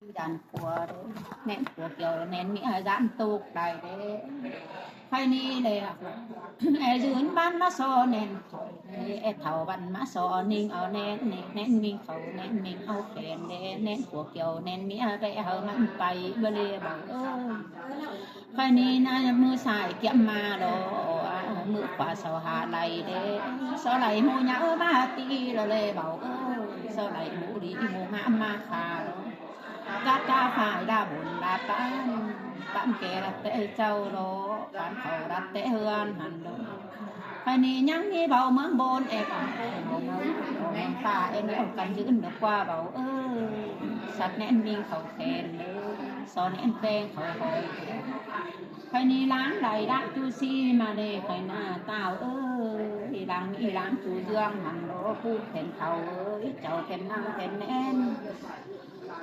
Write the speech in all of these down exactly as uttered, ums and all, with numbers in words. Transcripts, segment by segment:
Dản cua đé, ꞌnén cua kiẻo ꞌnén ꞌmí ꞌdán ꞌtộc đảy đé. Khay ꞌnị lé, é dưn ꞌván ꞌmá so ꞌnén, é thảu ꞌvắn ꞌmá so ꞌnịng au ꞌnén, ꞌnén ꞌnịng khảu, ꞌnén ꞌnịng au khen đé, ꞌnén cua kiẻo ꞌnén ꞌmí ꞌvẹ hảư ꞌmắn pay, báu ꞌlế báu ơi. Khay ꞌnị ꞌna ꞌmự sai kiêm ꞌmá lo, ꞌmự khua so hả đảy đé. So đảy ꞌmự nháư ꞌmá ti lo ꞌlế báu ơi. So đảy ꞌmự đi ꞌmự ꞌngạ ꞌmá khả lo. Cắp cá phải đa bôn đa ꞌtán, ꞌtán kẻ đắt té ꞌchạu lo, ꞌtán khảu đắt té ꞌhướn hẳn lo. Khay ꞌnị ꞌnhắng ꞌmí báu ꞌmướng bôn é căn, ꞌmướng ta é ꞌnéo căn dưn đé ꞌquá báu ơi. Sắt ꞌnén ꞌmí khảu khen đé, so ꞌnén ꞌpéng khảu khỏi. Khay ꞌnị ꞌláng đảy ꞌláng ꞌchu sí ꞌmá đé khay ꞌna táo ơi. Ê ꞌláng ꞌmí ꞌláng ꞌchu dưng hẳn lo, ꞌpú then thảu ơi, chảu then ꞌnăng then ꞌnén.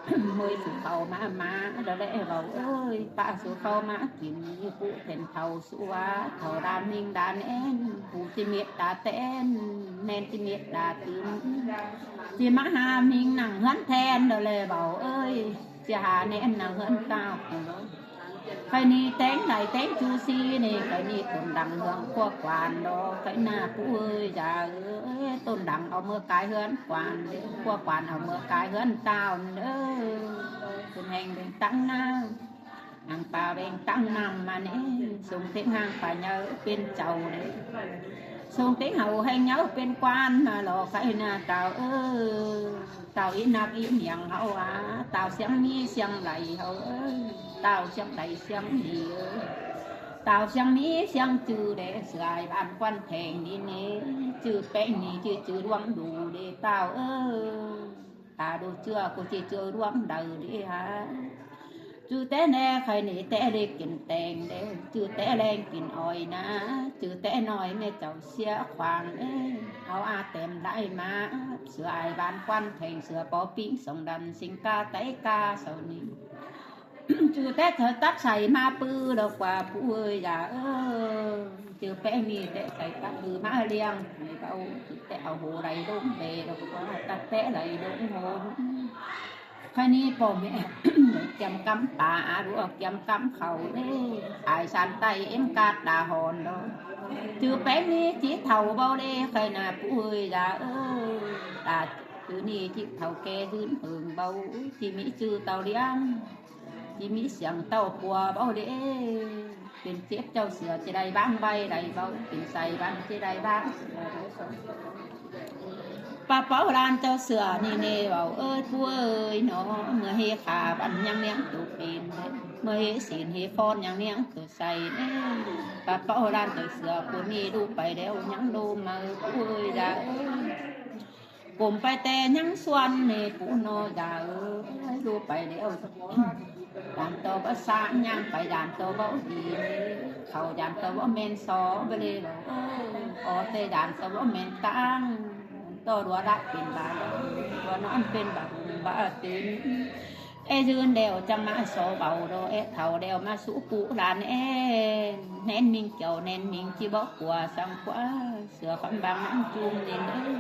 ꞌMới sú khảu ꞌmá ꞌmá, đé ꞌlế báu ơi, pá sú khảu ꞌmá kin, ꞌpú then thảu sú ꞌva, thảu đa ꞌnịng đa ꞌnén, ꞌpú ꞌchí mết đa tén, ꞌnén ꞌchí mết đa tin. ꞌChí ꞌmá hả ꞌnịng nẳng ꞌhướn then, đé ꞌlế báu ơi, ꞌchí hả ꞌnén nẳng ꞌhướn táo. Khay ꞌnị téng đảy téng ꞌchu sí ꞌnị, khay ꞌnị tốn đăng ꞌhướng ꞌquá quan lo, khay ꞌna ꞌpú ơi dá ơi, tốn đăng au ꞌmưa cai ꞌhướn quan, ꞌquá quan au ꞌmưa cai ꞌhướn táo đé. Tốn heng ꞌveng ꞌtáng ꞌnáng, nẳng pa ꞌveng ꞌtáng ꞌnặm ꞌmá ꞌnị, sung tếng hang pa nháư pên chảu đé. Sung tếng hảư heng nháư pên quan ꞌmá lo, khay ꞌna táo ơi. Táo í ꞌnặp í ꞌmiếng hảư á, táo siêng ꞌmí siêng đảy hảư ơi, táo siêng đảy siêng đi ơi. Táo siêng ꞌmí siêng ꞌchư đé, sửa ai ꞌván quan theng đi ꞌnị, ꞌchư ꞌpéng ꞌnị ꞌchư ꞌchư ꞌluống đu đé táo ơi. Ta đu ꞌchưa ꞌcọ ꞌchí ꞌchư ꞌluống đaư đé hả. ꞌChư té ꞌnẹ khay ꞌnị té đé kin teng đé, ꞌchư té ꞌleng kin ỏi ꞌna, ꞌchư té ꞌnọi ꞌmẹ chảu sia khoang đé. Au a tẻm đảy ꞌmá, sửa ai ꞌván quan theng sửa pó ꞌpính song đăn sính cá té cá sau ꞌnị. ꞌChư té thảu tắt sai ꞌmá ꞌpứ lo ꞌquá ꞌpú ơi dá ơi. ꞌChư ꞌpéng ꞌnị té sai tắt ꞌpứ ꞌmá ꞌliệng, ꞌnị báu ꞌchư té au hô đảy ꞌlống bể lo ꞌquá tắt té đảy ꞌlống hô. Khay ꞌnị ꞌpo ꞌmẹ kiêm cắm pá, a đu au kiêm cắm khảu đé. Ai san tay ꞌếm cát đa hòn lo. ꞌChư ꞌpéng ꞌnị ꞌchí thảu báu đé, khay ꞌna ꞌpú ơi dá ơi. Ta ꞌchư ꞌnị ꞌchí thảu ké dưn hưng báu, ꞌchí ꞌmí ꞌchư táo ꞌliếng, ꞌchí ꞌmí siêng táo pua báu đé. Pên chếp chảu sửa ꞌchí đảy ꞌváng ꞌvạy đảy báu, pên sai ꞌváng ꞌchí đảy ꞌváng sửa đảy báu. Pa páo ꞌlan chảu sửa ꞌnị ꞌnê báu ơi ꞌpú ơi ꞌnọ, ꞌmưa ꞌhế khả ꞌvắn ꞌnhắng ꞌnéng tô pên đé, ꞌmưa ꞌhế sín ꞌhế phón ꞌnhắng ꞌnéng tô sai đé. Pa páo ꞌlan chảu sửa ꞌpú ꞌnị đu pay đéo ꞌnhắng đu ꞌmự ꞌpú ơi dá ơi. Cốm pay té ꞌnhắng suôn ꞌnị ꞌpú ꞌnọ dá ơi, đu pay đéo dản tô báu sáng, ꞌnhắng pay dản tô báu đi ꞌnị, khảu dản tô báu ꞌmen so báu đé lo, ó té dản tô báu ꞌmen ꞌtáng, tô đua đảy pên ba lo, đua ꞌnón pên ba hung ba tín. É dưn đéo chắng ꞌmá so báu đo, é thảu đéo ꞌmá sú ꞌpú ꞌlan é, ꞌnén ꞌmính kiẻo ꞌnén ꞌmính ꞌchí báu ꞌquá săng ꞌquá, sửa khắm bang ꞌnặn ꞌchum ꞌnị ơi.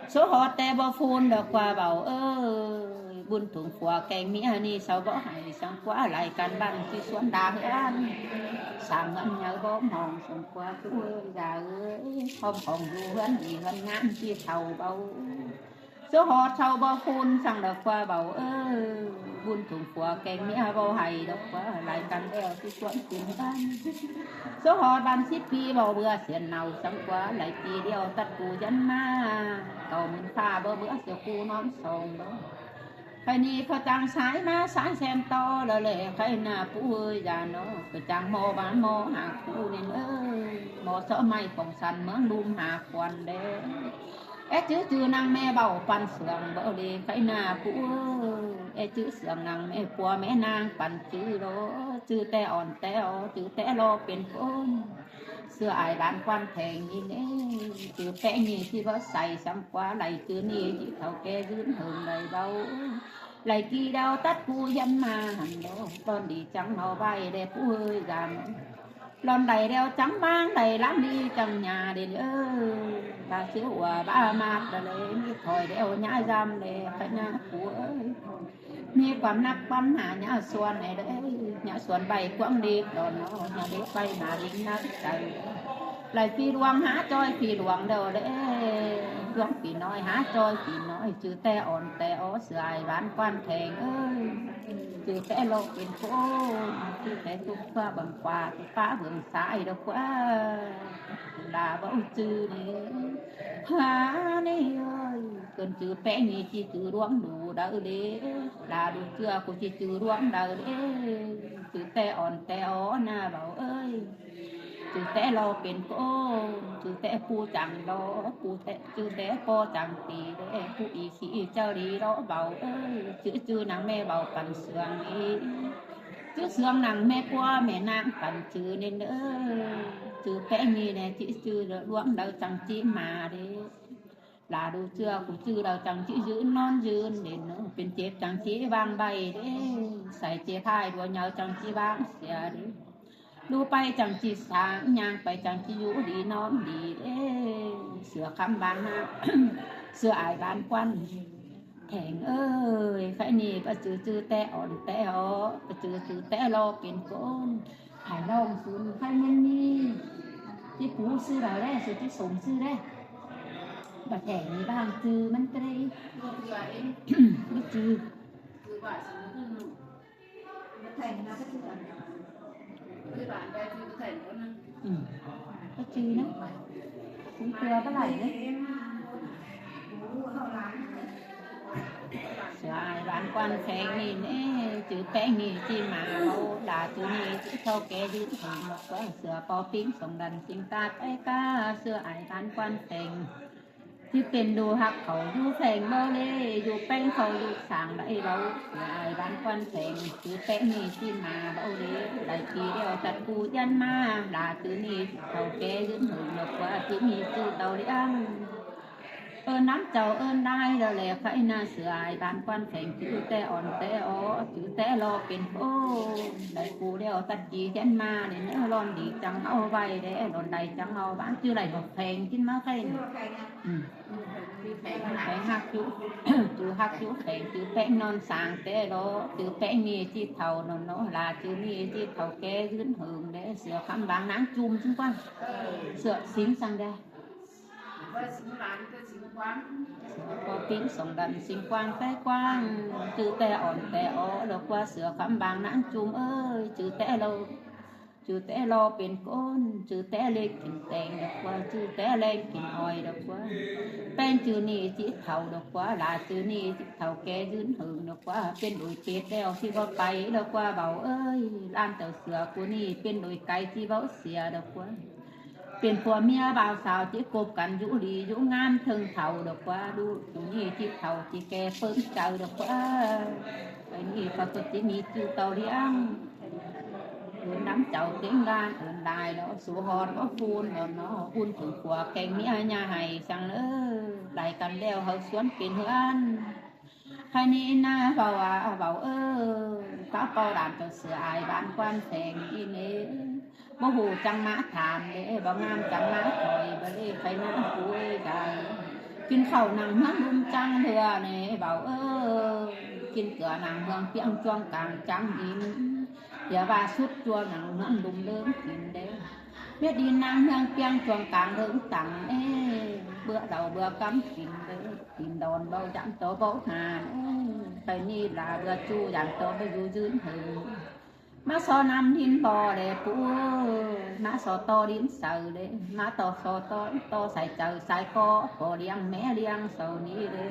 Số ꞌhọt té báu phun đo ꞌquá báu ơi. Bun thung phua keng ꞌmía ꞌnị sau báu hảy săng ꞌquá, lai căn bang ꞌchí suôn đa ꞌhướn. Săng ꞌhướn nháư báu mong săng ꞌquá ꞌpú ơi dá ơi. Khom khong đu ꞌhướn đi ꞌhướn ꞌngán ꞌchí thảu báu. Số ꞌhọt sau báu phun săng đo ꞌquá báu ơi. Bun thung phua keng ꞌmía báu hảy đo ꞌquá, lai căn đéo ꞌchí suôn kin căn. Số ꞌhọt ban síp pi báu bưa siên nau săng ꞌquá, lai pi đéo tắt ꞌcú dán ꞌmá. Cảu mưn pha báu bưa siêu ꞌcú ꞌnón song báu. Khay ꞌnị khảu chắng sai ꞌmá sai sen to lo lé, khay ꞌna ꞌpú ơi dá ꞌnọ, khảu chắng ꞌmo ba ꞌmo hả ꞌcú ꞌnị ơi. ꞌMo só ꞌmạy khong săn ꞌmướng ꞌlum hả khuôn đé. É chứ chứ năng ꞌme báu păn sương báu đé, khay ꞌna ꞌpú ơi. É chứ sương năng ꞌme pua ꞌme ꞌnáng păn chứ lo. Chứ té ón té ó, chứ té lo pên ꞌcốn. Sửa ai ꞌván quan theng ꞌnị ꞌnê. Chứ ꞌpéng ꞌnị ꞌchí báu sai săng ꞌquá, lai chứ ꞌnị ꞌchí thảu ké dưn hưng lai báu. Lai ꞌchí đao tắt ꞌcú dán ꞌmá hẳn lo. Lon đi chắng ꞌnọ ꞌvạy đé ꞌpú ơi dán. Lon đảy đéo chắng ꞌváng đảy ꞌláng đi chắng nhà đên ơi. Ba chứ ua ba mát đa lé, ꞌmí thỏi đéo nhá dăm đé, khay ꞌna ꞌpú ơi. ꞌMí ꞌquám ꞌnặp ꞌquám ꞌná ꞌnhá suôn ꞌnị đé, ꞌnhá suôn ꞌvạy quảng đi đon nó, ꞌnhá đé ꞌvạy ꞌmá ꞌlịn ꞌnặn chaư. Lai phi luông hák ꞌchoi phi luông đaư đé, luông phi ꞌnọi hák ꞌchoi phi ꞌnọi, ꞌchư té ón té ó ꞌsứa ai ꞌván ꞌquám Pheng ơi. ꞌChư té ꞌlạ pên ꞌcốn, ꞌchư té túc ꞌphạ băng ꞌquá, túc ꞌphạ băng sai đaư ꞌquá. Lả báu ꞌchư ꞌnị, ha ꞌnị ơi, ꞌcốn ꞌchư péng ꞌnị ꞌchí ꞌchư luông đu đaư đé. Lả đu ꞌchưa ꞌcọ ꞌchí ꞌchư luông đaư đé. ꞌChư té ón té ó ꞌnạ báu ơi. ꞌChư té ꞌlạ pên ꞌcốn, ꞌchư té ꞌpú chắng ꞌlạ, ꞌpú té, ꞌchư té ꞌpo chắng ti đé, ꞌpú ꞌnị ꞌchí ꞌchớ đi ꞌlạ báu ơi. ꞌChư ꞌchư nẳng ꞌmẹ báu păn sương ꞌnị, ꞌchư sương nẳng ꞌmẹ ꞌpúa ꞌmẹ ꞌnáng păn ꞌchư ꞌnị ơ. ꞌChư péng ꞌnị ꞌnẹ ꞌchí ꞌchư luông đaư chắng ꞌchí ꞌmá đé. Lả đu ꞌchưa ꞌcọ ꞌchư đaư chắng ꞌchí dưn ꞌnón dưn đé ꞌnớ, pên chếp chắng ꞌchí ꞌváng ꞌvạy đé. Sai chếp ꞌhại ꞌlúa ꞌnháo chắng ꞌchí ꞌváng sia đé. ꞌLụk pay chắng ꞌchí sáng, ꞌnhắng pay chắng ꞌchí dú đi ꞌnón đi đé. ꞌSứa khắm ꞌváng ꞌnáng, ꞌsứa ai ꞌván ꞌquám Pheng ơi. Khay ꞌnị ꞌpá ꞌchư ꞌchư té ón té ó, ꞌpá ꞌchư ꞌchư té ꞌlạ pên ꞌcốn. Ai ꞌlóng sún khay ꞌmắn ꞌnị, ꞌchí pú ꞌsứ đaư đé, ꞌsứ ꞌchí sôm ꞌsứ đé. Báu Pheng ꞌnị ꞌváng ꞌchư ꞌmắn ꞌtẹ đé. Báu ꞌchư. Ừ. Báu ꞌchư ꞌnớ. Sún ꞌtưa báu đảy ꞌnớ. ꞌSứa ai ꞌván ꞌquám Pheng ꞌnị ꞌnẹ, ꞌchư péng ꞌnị ꞌchí ꞌmá báu, lả ꞌchư ꞌnị ꞌchí thảu ké dưn hơng ꞌlạ ꞌquá. ꞌSứa ꞌpo ꞌpính song đan sính ꞌtát ꞌvạy cá, ꞌsứa ai ꞌván ꞌquám Pheng ꞌchí pên đu ꞌhặc khảu dú Pheng báu đé, dú péng khảu dú sảng đảy báu. ꞌSứa ai ꞌván ꞌquám Pheng ꞌchư péng ꞌnị ꞌchí ꞌmá báu đé. Đảy ꞌchư ꞌlẹo ꞌtặt ꞌcu dán ꞌmá, lả ꞌchư ꞌnị thảu ké dưn hơng ꞌlạ ꞌquá, ꞌchư ꞌnị ꞌchư tảu đi ăn. Ơn ꞌnắm chảu ơn đai đaư ꞌlẹ khay ꞌnạ, ꞌsứa ai ꞌván ꞌquám Pheng ꞌchư té ón té ó, ꞌchư té ꞌlạ pên ꞌcốn. Đảy ꞌcu ꞌlẹo ꞌtặt ꞌchư dán ꞌmá đé ꞌnớ, ꞌlón đi chắng au ꞌvạy đé, ꞌlón đảy chắng au ꞌván. ꞌChư đảy báu Pheng ꞌchư ꞌmá khay ꞌnị. Ừ. Pheng ꞌhặc ꞌchu, ꞌchư ꞌhặc ꞌchu Pheng, ꞌchư péng ꞌnón sảng té ꞌlạ, ꞌchư péng ꞌnị ꞌchí thảu ꞌnón ꞌnớ, lả ꞌchư ꞌnị ꞌchí thảu ké dưn hơng đé. ꞌSứa khắm ꞌváng ꞌnáng ꞌchum sính ꞌquám. ꞌSứa sính săng đé. ꞌPo ꞌpính song đan sính ꞌquám ꞌvạy ꞌquám, ꞌchư té ón té ó ꞌlạ ꞌquá. ꞌSứa khắm ꞌváng ꞌnáng ꞌchum ơi, ꞌchư té ꞌlạ, ꞌchư té ꞌlạ pên ꞌcốn, ꞌchư té ꞌlẹng kin teng ꞌlạ ꞌquá, ꞌchư té ꞌlẹng kin oi ꞌlạ ꞌquá. Péng ꞌchư ꞌnị ꞌchí thảu ꞌlạ ꞌquá, lả ꞌchư ꞌnị ꞌchí thảu ké dưn hơng ꞌlạ ꞌquá. Pên đuổi pết ꞌlẹo ꞌchí báu pay ꞌlạ ꞌquá báu ơi. ꞌLan chảu ꞌsứa ꞌcú ꞌnị pên đuổi cay ꞌchí báu sia ꞌlạ ꞌquá. Pên phua ꞌmía báu sao ꞌchí cốp căn dú đi dú ꞌngám ꞌtếng thảu ꞌlạ ꞌquá, đu ꞌchu ꞌnị ꞌchí thảu ꞌchí ké ꞌpơng chaư ꞌlạ ꞌquá. Khay ꞌnị ꞌpá ꞌcọ ꞌchí ꞌmí ꞌchư tảu đi ăn. Ơn ꞌnắm chảu ꞌtếng đan ơn lai ꞌlạ, sú ꞌhọt báu phun ꞌlạ ꞌnớ, phun thửng khua kéng ꞌmía ꞌnhá hảy săng ꞌnớ. Đảy căn ꞌlẹo hảư suốn pên ꞌhướn. Khay ꞌnị ꞌnạ báu a báu ơ, ꞌpá ꞌpo đan chảu ꞌsứa ai ꞌván ꞌquám Pheng ꞌnị ꞌnê. Báu ꞌhụ chắng ꞌmá tham đé, báu ꞌngam chắng ꞌmá khỏi báu đé, khay ꞌnạ ꞌcú ơi đảy. Kin khảu nẳng ꞌmướng ꞌlum chắng ꞌlứa ꞌnê báu ơ, kin ꞌcứa nẳng ꞌmướng ꞌpiếng chuông cang chắng kin. ꞌTía ꞌva sút ꞌchua nẳng ꞌmướng ꞌlum ꞌlớng kin đé. Mết đi nẳng ꞌmướng ꞌpiếng chuông cang ꞌlớng tẳng ê, bươn đaư bươn cắm kin đé. Kin đon báu dăm tó báu hàn ê, khay ꞌnị lả bươn ꞌchu dăm tó báu dú dưn hơng. ꞌMá so ꞌnặm đin ꞌpo đé ꞌpú ơi, ꞌmá so ꞌto đin saư đé, ꞌmá ꞌto so ꞌto, ꞌto sai chaư sai ꞌpo, ꞌpo ꞌliệng ꞌmé ꞌliệng sau ꞌnị đé.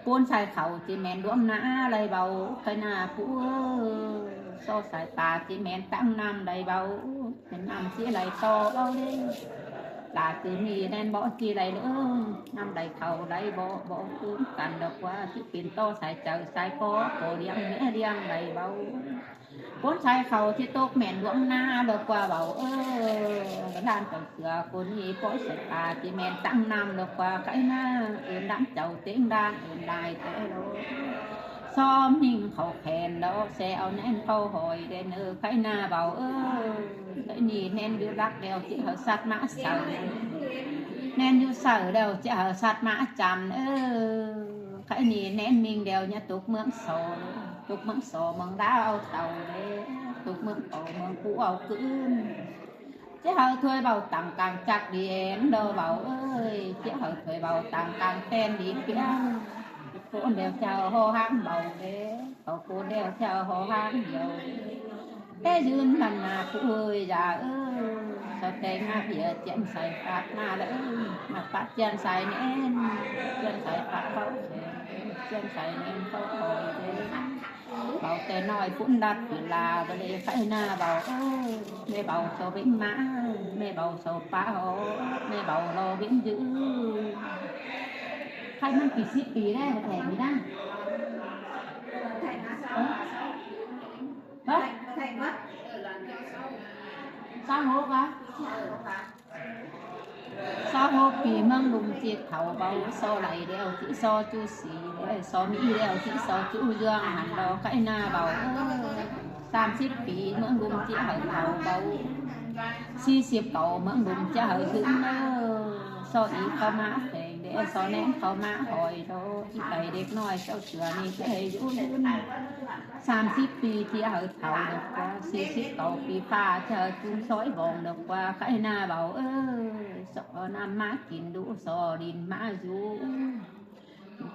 ꞌPốn sai khảu ꞌchí ꞌmen ꞌluống ꞌná đảy báu, khay ꞌnạ ꞌpú ơi. So sai pá ꞌchí ꞌmen ꞌtáng ꞌnặm đảy báu, ꞌmen ꞌnặm ꞌchí đảy ꞌto báu đé. Lả ꞌchư ꞌnị ꞌnén báu ꞌchí đảy ꞌlới, ꞌnặm đảy khảu đảy báu, báu ꞌcốn căn ꞌlạ ꞌquá, ꞌchí pên ꞌto sai chaư sai ꞌpo, ꞌpo ꞌliệng ꞌmé ꞌliệng đảy báu. ꞌPốn sai khảu ꞌchí tốc ꞌmen ꞌluống ꞌná ꞌlạ ꞌquá báu ơ. ꞌLan chảu ꞌsứa ꞌcú ꞌnị ꞌpó sai pá ꞌchí ꞌmen ꞌtáng ꞌnặm ꞌlạ ꞌquá, khay ꞌnạ. Ơn ꞌnắm chảu ꞌtếng đan ơn lai té ꞌlạ. So ꞌmính khảu khen ꞌlạ, ꞌsớ au ꞌnén ꞌpau hỏi đé ꞌnớ, khay ꞌnạ báu ơ. Khay ꞌnị ꞌnén dú lắc ꞌlẹo ꞌchí hảư sắt ꞌmá saư. ꞌNén dú saư ꞌlẹo ꞌchí hảư sắt ꞌmá chăm ơ. Khay ꞌnị ꞌnén ꞌmính ꞌlẹo ꞌnhá tốc ꞌmướng so. Tốc ꞌmướng so ꞌmướng đáo au tảu đé, tốc ꞌmướng pảu ꞌmướng pú au ꞌcứn. Chếp hảư thôi báu tẳng cang chắc đi ên đô báu ơi, chếp hảư thôi báu tẳng cang ꞌtến đi ꞌpiếng. Cô đeo chaư hô háng báu đé, có cô đeo chaư hô háng điêu. Té dưn ꞌmắn ꞌna pú ơi da ơi, so té ꞌnga ꞌviạk ꞌchiến sai phát ꞌna đé, ꞌna phát ꞌchiến sai ꞌnén, ꞌchiến sai phát khảu kheng, ꞌchiến sai ꞌnén khảu khỏi đé. Báu té ꞌnọi phún đắt ꞌpi ꞌla báu đé khay ꞌna báu ơi, ꞌmé báu so bến ꞌmá, ꞌmé báu so pá hô, ꞌmé báu lo bến dứ. Khay ꞌmắn kỉ síp pi đé, thẻ mi đa. Hả? Sáu hố hả? Sáu hố pi ꞌmướng ꞌlum ꞌchí thảu báu, so đảy đeo ꞌchí so ꞌchú sí, đé so ꞌmí đeo ꞌchí so ꞌchú ꞌdương hẳn lo khay ꞌna báu. Tam síp pi ꞌmướng ꞌlum ꞌchí hảư thảu báu. Sí síp cáu ꞌmướng ꞌlum ꞌchí hảư dưn ꞌnớ. So ꞌnị khảu ꞌmá pheng đé, so ꞌnén khảu ꞌmá hỏi đô. ꞌChí pay đéc ꞌnọi sau sửa ꞌnị ꞌchí hảư dú dưn. Tam síp pi ꞌchí hảư thảu độc ꞌquá, sí síp cáu pi ꞌphạ ꞌchí hảư ꞌchum sói bong độc ꞌquá, khay ꞌna báu ơi. So ꞌnặm ꞌmá kin đú, so đin ꞌmá dú.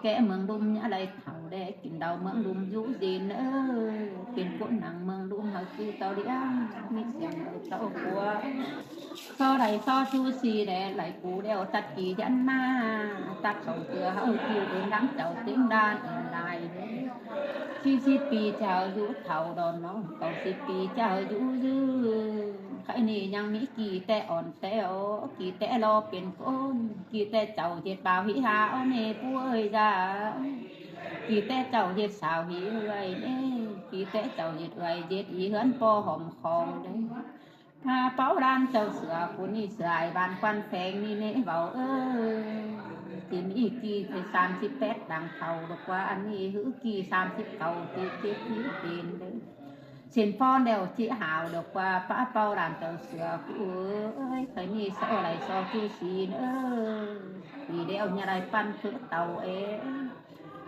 Kẻ ꞌmướng ꞌlum ꞌnhá đảy thảu đé, kin đaư ꞌmướng ꞌlum dú dưn ơ. Pên ꞌcốn nẳng ꞌmướng ꞌlum hảư ꞌchư tau đi ꞌnị, ꞌmí siêng đaư tau ꞌquá. So đảy so ꞌchú sí đé, đảy pú đeo tắt kỉ dán ꞌmá, tắt song ꞌtưa hảư ꞌchư ên đắng chảu ꞌtếng đan ên lai đé. Sí síp pi ꞌchí hảư dú thảu đon ꞌnọ, cáu síp pi ꞌchí hảư dú dưn. Khay ꞌnị ꞌnhắng ꞌmí kỉ té ón té ꞌo, kỉ té lo pên ꞌcốn, kỉ té chảu ꞌdệt bao hí ha ꞌo ꞌnê pú ơi da. Kỉ té chảu ꞌdệt sao hí ơi ꞌnê, kỉ té chảu ꞌdệt ơi ꞌdệt í ꞌhướn ꞌpo hom khong đé. Pá páu ꞌlan chảu sửa ꞌcốn ꞌnị sửa ai ban quan pheng ꞌnị ꞌnê báu ơi. Kin ꞌnị kỉ ꞌchí tam síp pét đang thảu độc ꞌquá, ăn ꞌnị ꞌhứ kỉ tam síp cáu ꞌchí chếp ꞌchí pên đé. Sên phón đeo ꞌchí hảu độc ꞌquá, pá páu ꞌlan chảu sửa ꞌcốn ơi, khay ꞌnị so đảy so ꞌchú sí ꞌnớ. Pi đeo ꞌnhá đảy păn khớ tau ê.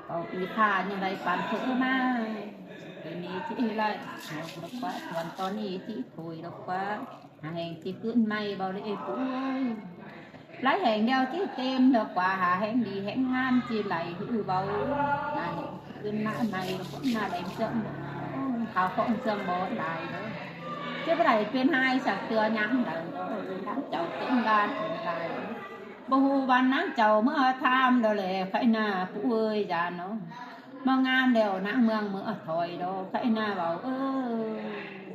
Cáu pi ꞌphạ ꞌnhá đảy păn khớ ꞌmá. Khay ꞌnị ꞌchí đảy độc ꞌquá, tuôn ꞌto ꞌnị ꞌchí thôi độc ꞌquá. Hả heng ꞌchí ꞌcứn ꞌmạy báu đé pú ơi. Đảy heng đeo ꞌchí têm độc ꞌquá, hả heng đi heng ꞌngám ꞌchí đảy ꞌhứ báu. Hả heng ꞌcứn ꞌmá ꞌmạy độc ꞌquá, ꞌnhá đảy ꞌchương, khảu khong ꞌchương báu lai đé. Chếp đảy pên ꞌhại sặc ꞌtưa ꞌnhắng đảy đé, đăng chảu ꞌtếng đan ên lai. Báu ꞌhụ ꞌvan ꞌnáng chảu ꞌmứa tham đaư lẻ khay ꞌna pú ơi da ꞌnọ. ꞌMứa ꞌngám đeo ꞌnáng ꞌmướng ꞌmứa thôi đô khay ꞌna báu ơi.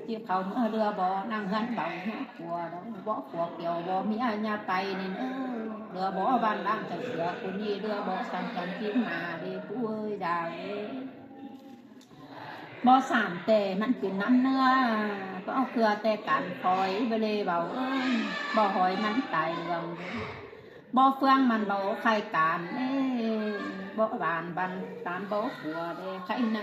ꞌChí khảu ꞌmứa ꞌlứa bók ꞌnáng ꞌhướn báu ꞌmứa pua đô, bók pua kiêu bók ꞌmía ꞌnhá pay ꞌnị ơ. ꞌLứa bók ꞌvan đang chảu sửa ꞌcốn ꞌnị, ꞌlứa bók săng căn ꞌchí ꞌmá đé pú ơi da ơi. Báu sam ꞌtẹ ꞌmắn pên ꞌnắm ꞌnưa, báu au ꞌcưa ꞌtẹ cản khỏi báu đé báu ơi, báu hỏi ꞌmắn tai lương. Báu ꞌphướng ꞌmắn báu khay cản ê, báu ꞌván ꞌvắn tán báu pua đé khay ꞌna.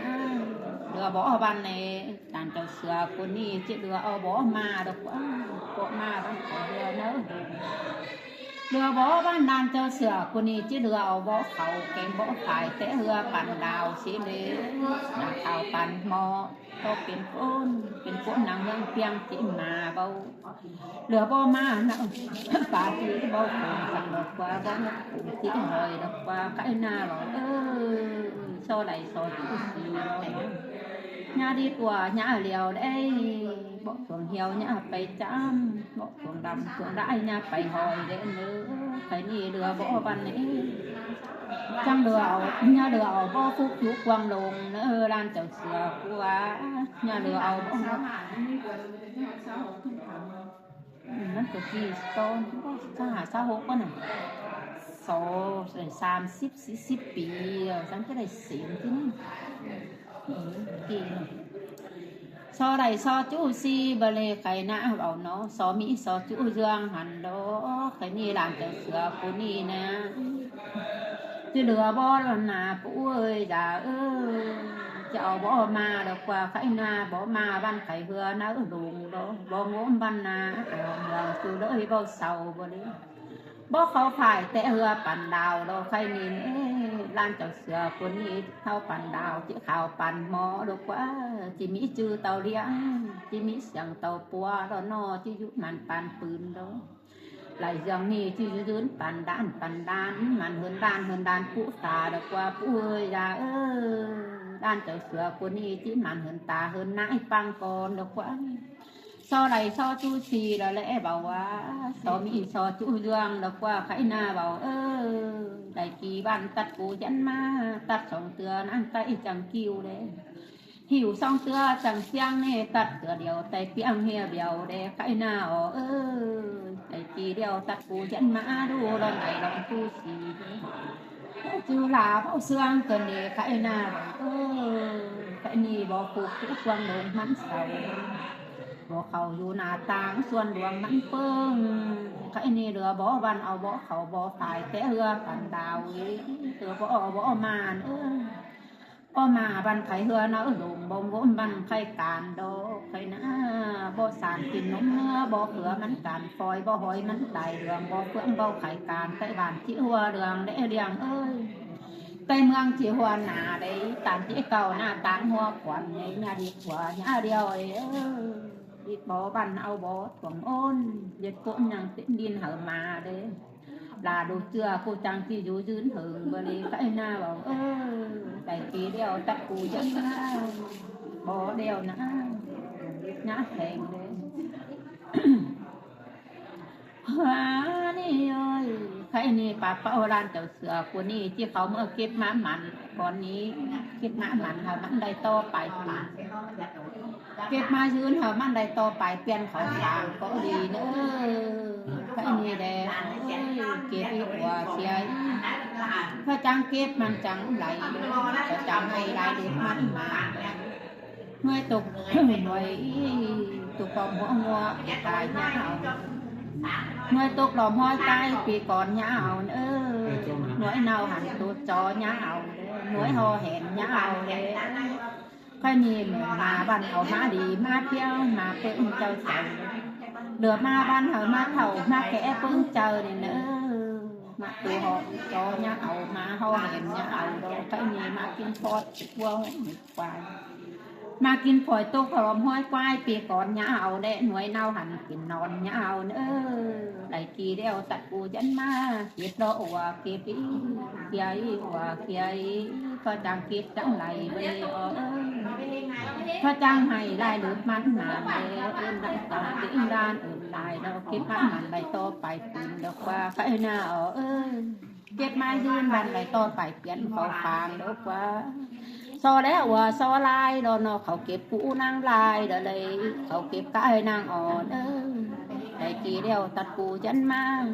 ꞌLứa bók ꞌvắn ê, đang chảu sửa ꞌcốn ꞌnị ꞌchí ꞌlứa au bók ꞌmá độc ꞌquá, bók ꞌmá ꞌvắn khay ꞌlứa ꞌnớ. ꞌLứa bók ꞌvắn đang chảu sửa ꞌcốn ꞌnị ꞌchí ꞌlứa au bók khảu keng bók phải té ꞌhứa păn đao sí đé, nả khảu păn ꞌmo. ꞌTo pên ꞌcốn, pên ꞌcốn nẳng ꞌmướng ꞌpiếng ꞌchí ꞌmá báu. ꞌLứa bók ꞌmá ꞌnớ, pá ꞌchí báu khong săng độc ꞌquá, báu khong ꞌchí hỏi độc ꞌquá, khay ꞌna báu ơi. So đảy so ꞌchú sí báu. ꞌNhá đi tua ꞌnhá điêu đé, báu chuông hiêu ꞌnhá pay chăm, báu chuông đăm chuông đái ꞌnhá pay hỏi đé ꞌnớ. Khay ꞌnị ꞌlứa bók ꞌvắn ê. Chắng ꞌlứa au, ꞌnhá ꞌlứa au bók phúc chú quang lông ꞌnớ, đang chảu sửa ꞌquá, ꞌnhá ꞌlứa au bók. ꞌMắn ꞌcọ kỉ ꞌto, ꞌchá hả sáu hốc ꞌquá ꞌnị. So đảy sam síp, sí síp pi, chắng ꞌchí đảy sên ꞌchí ꞌnị. Kỉ ꞌnị. So đảy so ꞌchú sí báu đé khay ꞌna báu ꞌnọ, so ꞌmí so ꞌchú dưn hẳn đô, khay ꞌnị đang chảu sửa ꞌcốn ꞌnị ꞌna. ꞌChí ꞌlứa bók ꞌvắn ꞌna pú ơi da ơi. ꞌChí au bók ꞌmá độc ꞌquá khay ꞌna, bók ꞌmá ꞌvắn khay ꞌhứa ꞌnớ lông đô, bók ꞌngốm ꞌvắn ꞌna, au ꞌmướng ꞌchư ꞌlới báu sau báu đé. Bók khảu phải té ꞌhứa păn đao đô khay ꞌnị ê. ꞌLan Chảu Sửa ꞌcốn ꞌnị ꞌháu păn đao ꞌchí khảu păn ꞌmo ꞌlụk ꞌquá, ꞌchí ꞌmí ꞌchư tảu ꞌliệng, ꞌchí ꞌmí siêng tảu pua ꞌló ꞌnọ, ꞌchí dú mẳn păn pưn ꞌló. Lai ꞌdương ꞌnị ꞌchí dú dưn păn đan păn đan, mẳn ꞌhướn đan ꞌhướn đan pú ta ꞌlụk ꞌquá, pú ꞌhới da ới. ꞌLan Chảu Sửa ꞌcốn ꞌnị ꞌchí mẳn ꞌhướn ta ꞌhướn ꞌnái păng cón ꞌlụk ꞌquá. So đảy so ꞌchu si ꞌló ꞌlẹ bảo ꞌquá, so ꞌmí so ꞌchu dưng ꞌlụk ꞌquá, kháy ꞌna bảo ới. Đảy ki ꞌvặn tắt cu chăn ꞌmá, tắt song ꞌtưa ꞌnặn ꞌtạy chắng ꞌkiu đé. Hỉu song ꞌtưa chắng siêng ꞌnị, tắt ꞌtưa điêu ꞌtạy ꞌpiếng ꞌhia bẻo đé, kháy ꞌna ới. Đảy ki điêu tắt cu chăn ꞌmá đu, ꞌlón đảy ꞌlón ꞌchu si đé. ꞌChư ꞌlạ báu ꞌsướng ꞌcợn đé, kháy ꞌna ới. Kháy ꞌnị báu phúc ꞌchu cuông đông ꞌmắn sau, báu khảu dú ꞌna ꞌtáng ꞌsuôn luông ꞌmắn ꞌpơng. Kháy ꞌnị ꞌlứa báu ꞌvặn au báu khảu báu phải té ꞌhứa păn đao ꞌí, ꞌlứa báu au báu ꞌmắn ới. Báu ꞌmắn ꞌvặn khay ꞌhứa ꞌnặn đông bông ꞌgốm ꞌvặn khay cản đô, kháy ꞌna báu san kin ꞌnúm ꞌnưa, báu khứa ꞌmắn cản phoi, báu hói ꞌmắn tai ꞌlương, báu ꞌphướng báu khay cản, ꞌtạy bản ꞌchí ꞌhua ꞌlương đé ꞌliệng ới. ꞌTạy ꞌmướng ꞌchí ꞌhua ꞌna đé, tản ꞌchí cảu ꞌna ꞌtáng ꞌhua quăn ꞌnị, ꞌnhá đi ꞌhua ꞌnhá điêu ới. Đi báu ꞌvặn au báu tuông ôn, ꞌdệt ꞌcốn ꞌnhắng tết đin hảư ꞌmá đé. Lả đu ꞌchưa ꞌcú chắng ꞌchí dú dưn hơng báu đi, kháy ꞌna bảo ới. Đảy ki điêu tắt cu chăn ꞌmá, báu điêu ꞌna, ꞌnhá theng đé. Hua ꞌnị ới, kháy ꞌnị pá ꞌpáu ꞌLan Chảu Sửa ꞌcốn ꞌnị ꞌchí khảu ꞌmá kếp ꞌmá mẳn, cón ꞌnị kếp ꞌmá mẳn hảư ꞌmắn đảy ꞌto pay pưn. Kếp ꞌmá dưn hảư ꞌmắn đảy ꞌto pay piên khảu sang ꞌcọ đi ꞌnớ. Kháy ꞌnị đé, kếp ꞌí ꞌquá sia ꞌí. ꞌPhạ chắng kếp ꞌmắn chắng đảy, ꞌphạ chắng ꞌhạy lai đét ꞌmắn ꞌmá. ꞌNuối tốc, ꞌnuối tốc pom ꞌhua ꞌngua, tai ꞌnhá au. ꞌNuối tốc lom ꞌhói tai pi cón ꞌnhá au ꞌnớ. ꞌNuối ꞌnau hẳn ꞌtố ꞌchó ꞌnhá au. ꞌNuối ꞌhó hẻn ꞌnhá au đé. Kháy ꞌnị ꞌmá ꞌvặn au ꞌmá đi ꞌmá ꞌpéng ꞌmá ꞌpơng chaư chaư. ꞌLứa ꞌmá ꞌvặn hảư ꞌmá thảu ꞌmá ké ꞌpơng chaư ꞌnị ꞌnớ. ꞌMá ꞌtố ꞌhó ꞌchó ꞌnhá au, ꞌmá ꞌhó hẻn ꞌnhá au đô. Kháy ꞌnị ꞌmá kin phoi ꞌquá ꞌquái. ꞌMá kin phoi tốc lom ꞌhói ꞌquái pi cón ꞌnhá au đé, ꞌnuối ꞌnau hẳn kin non ꞌnhá au ꞌnớ. Đảy ki điêu tắt cu chăn ꞌmá, kếp ꞌló ꞌva kếp ꞌí, kia ꞌí ꞌva kia ꞌí, ꞌphạ chắng kếp chắng đảy báu đi ới. ꞌPhạ chắng ꞌhạy lai đét ꞌmắn ꞌmá đé, ơn đăng tỏ tĩnh đan ơn lai đô, kếp ꞌmắn ꞌmắn đảy ꞌto pay pưn ꞌlụk ꞌquá, kháy ꞌna ới. Kếp ꞌmá dưn ꞌvặn đảy ꞌto pay piên khảu phang ꞌlụk ꞌquá. So đé ꞌva so lai đô ꞌnọ, khảu kếp ꞌcú ꞌnăng lai đô đảy, khảu kếp cai ꞌnăng ón ới. Đảy ki điêu tắt cu chăn ꞌmá.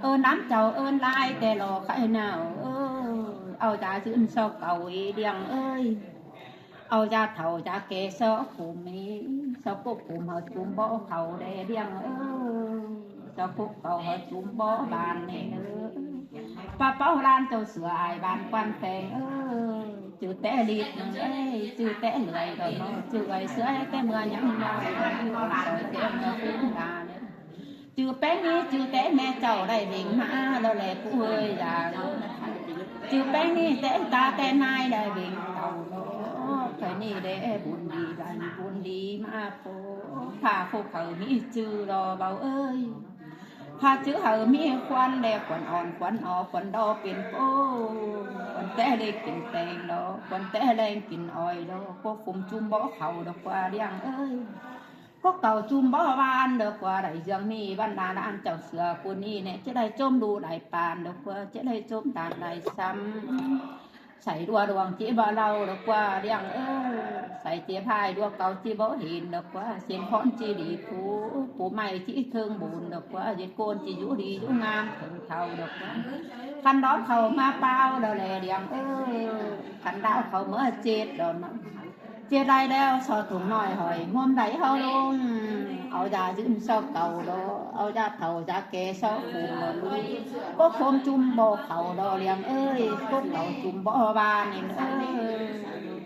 Ơn đăm chảu ơn lai té ꞌló kháy ꞌna ới. Au da dưn so cảu ꞌí ꞌliệng ới. Au da thảu da ké so khum ꞌí, so cốc khum hảư cum bók khảu đé ꞌliệng ới. So cốc khảu hảư cum bók ban ꞌnị ới. Pá ꞌpáu ꞌLan Chảu Sửa ai ban quan pheng ới. ꞌChư té ꞌlịt ꞌnưng ới, ꞌchư té lưới đô ꞌnọ, ꞌchư ơi sưới té ꞌmưa ꞌnhắng ꞌnọ, soi té ꞌmưa phun đa ꞌnị. ꞌChư péng ꞌnị ꞌchư té ꞌme chảu đảy vinh ꞌmá đô đé ꞌcú ꞌhới da. ꞌChư péng ꞌnị té ta té ꞌnai đảy vinh tảu đô. Kháy ꞌnị đé bun đi đảy bun đi ꞌmá ꞌpộ. Phả phúc hảư ꞌmí ꞌchư đô báu ới. Phả ꞌchư hảư ꞌmí khuôn đé khuôn ón khuôn ó khuôn đô pên ꞌpộ. Khuôn té ꞌlẹng kin teng đô, khuôn té ꞌlẹng kin ôi đô. Cốc khum cum bók khảu đô ꞌquá ꞌliệng ới. Cốc cảu cum bók ban đô ꞌquá đảy ꞌdương ꞌnị ꞌvặn đa ꞌLan Chảu Sửa ꞌcốn ꞌnị ꞌnẹ, ꞌchí đảy chốm đu đảy păn đô ꞌquá, ꞌchí đảy chốm tản đảy sắm. Say ꞌlúa đuông ꞌchí báu ꞌlau đô ꞌquá ꞌliệng ới. Say ꞌchí ꞌhại ꞌlúa cảu ꞌchí báu hên đô ꞌquá, siêng khón ꞌchí đi phú, pú ꞌmạy ꞌchí ꞌthớng bun đô ꞌquá, ꞌdệt ꞌcốn ꞌchí dú đi dú ꞌngam ꞌthớng thảu đô ꞌquá. Khăn đón khảu ꞌmá páo đô đé ꞌliệng ới. Khăn đao khảu ꞌmá chết đô ꞌnọ. Chết lai đéo so thùng ꞌnọi hỏi ꞌhuôm đảy ꞌháu ꞌlống. Au da dưn so cảu đô, au da thảu da ké so khum đô ꞌlống. Cốc khum cum bók khảu đô ꞌliệng ới, cốc cảu cum bók ban ꞌnị ới.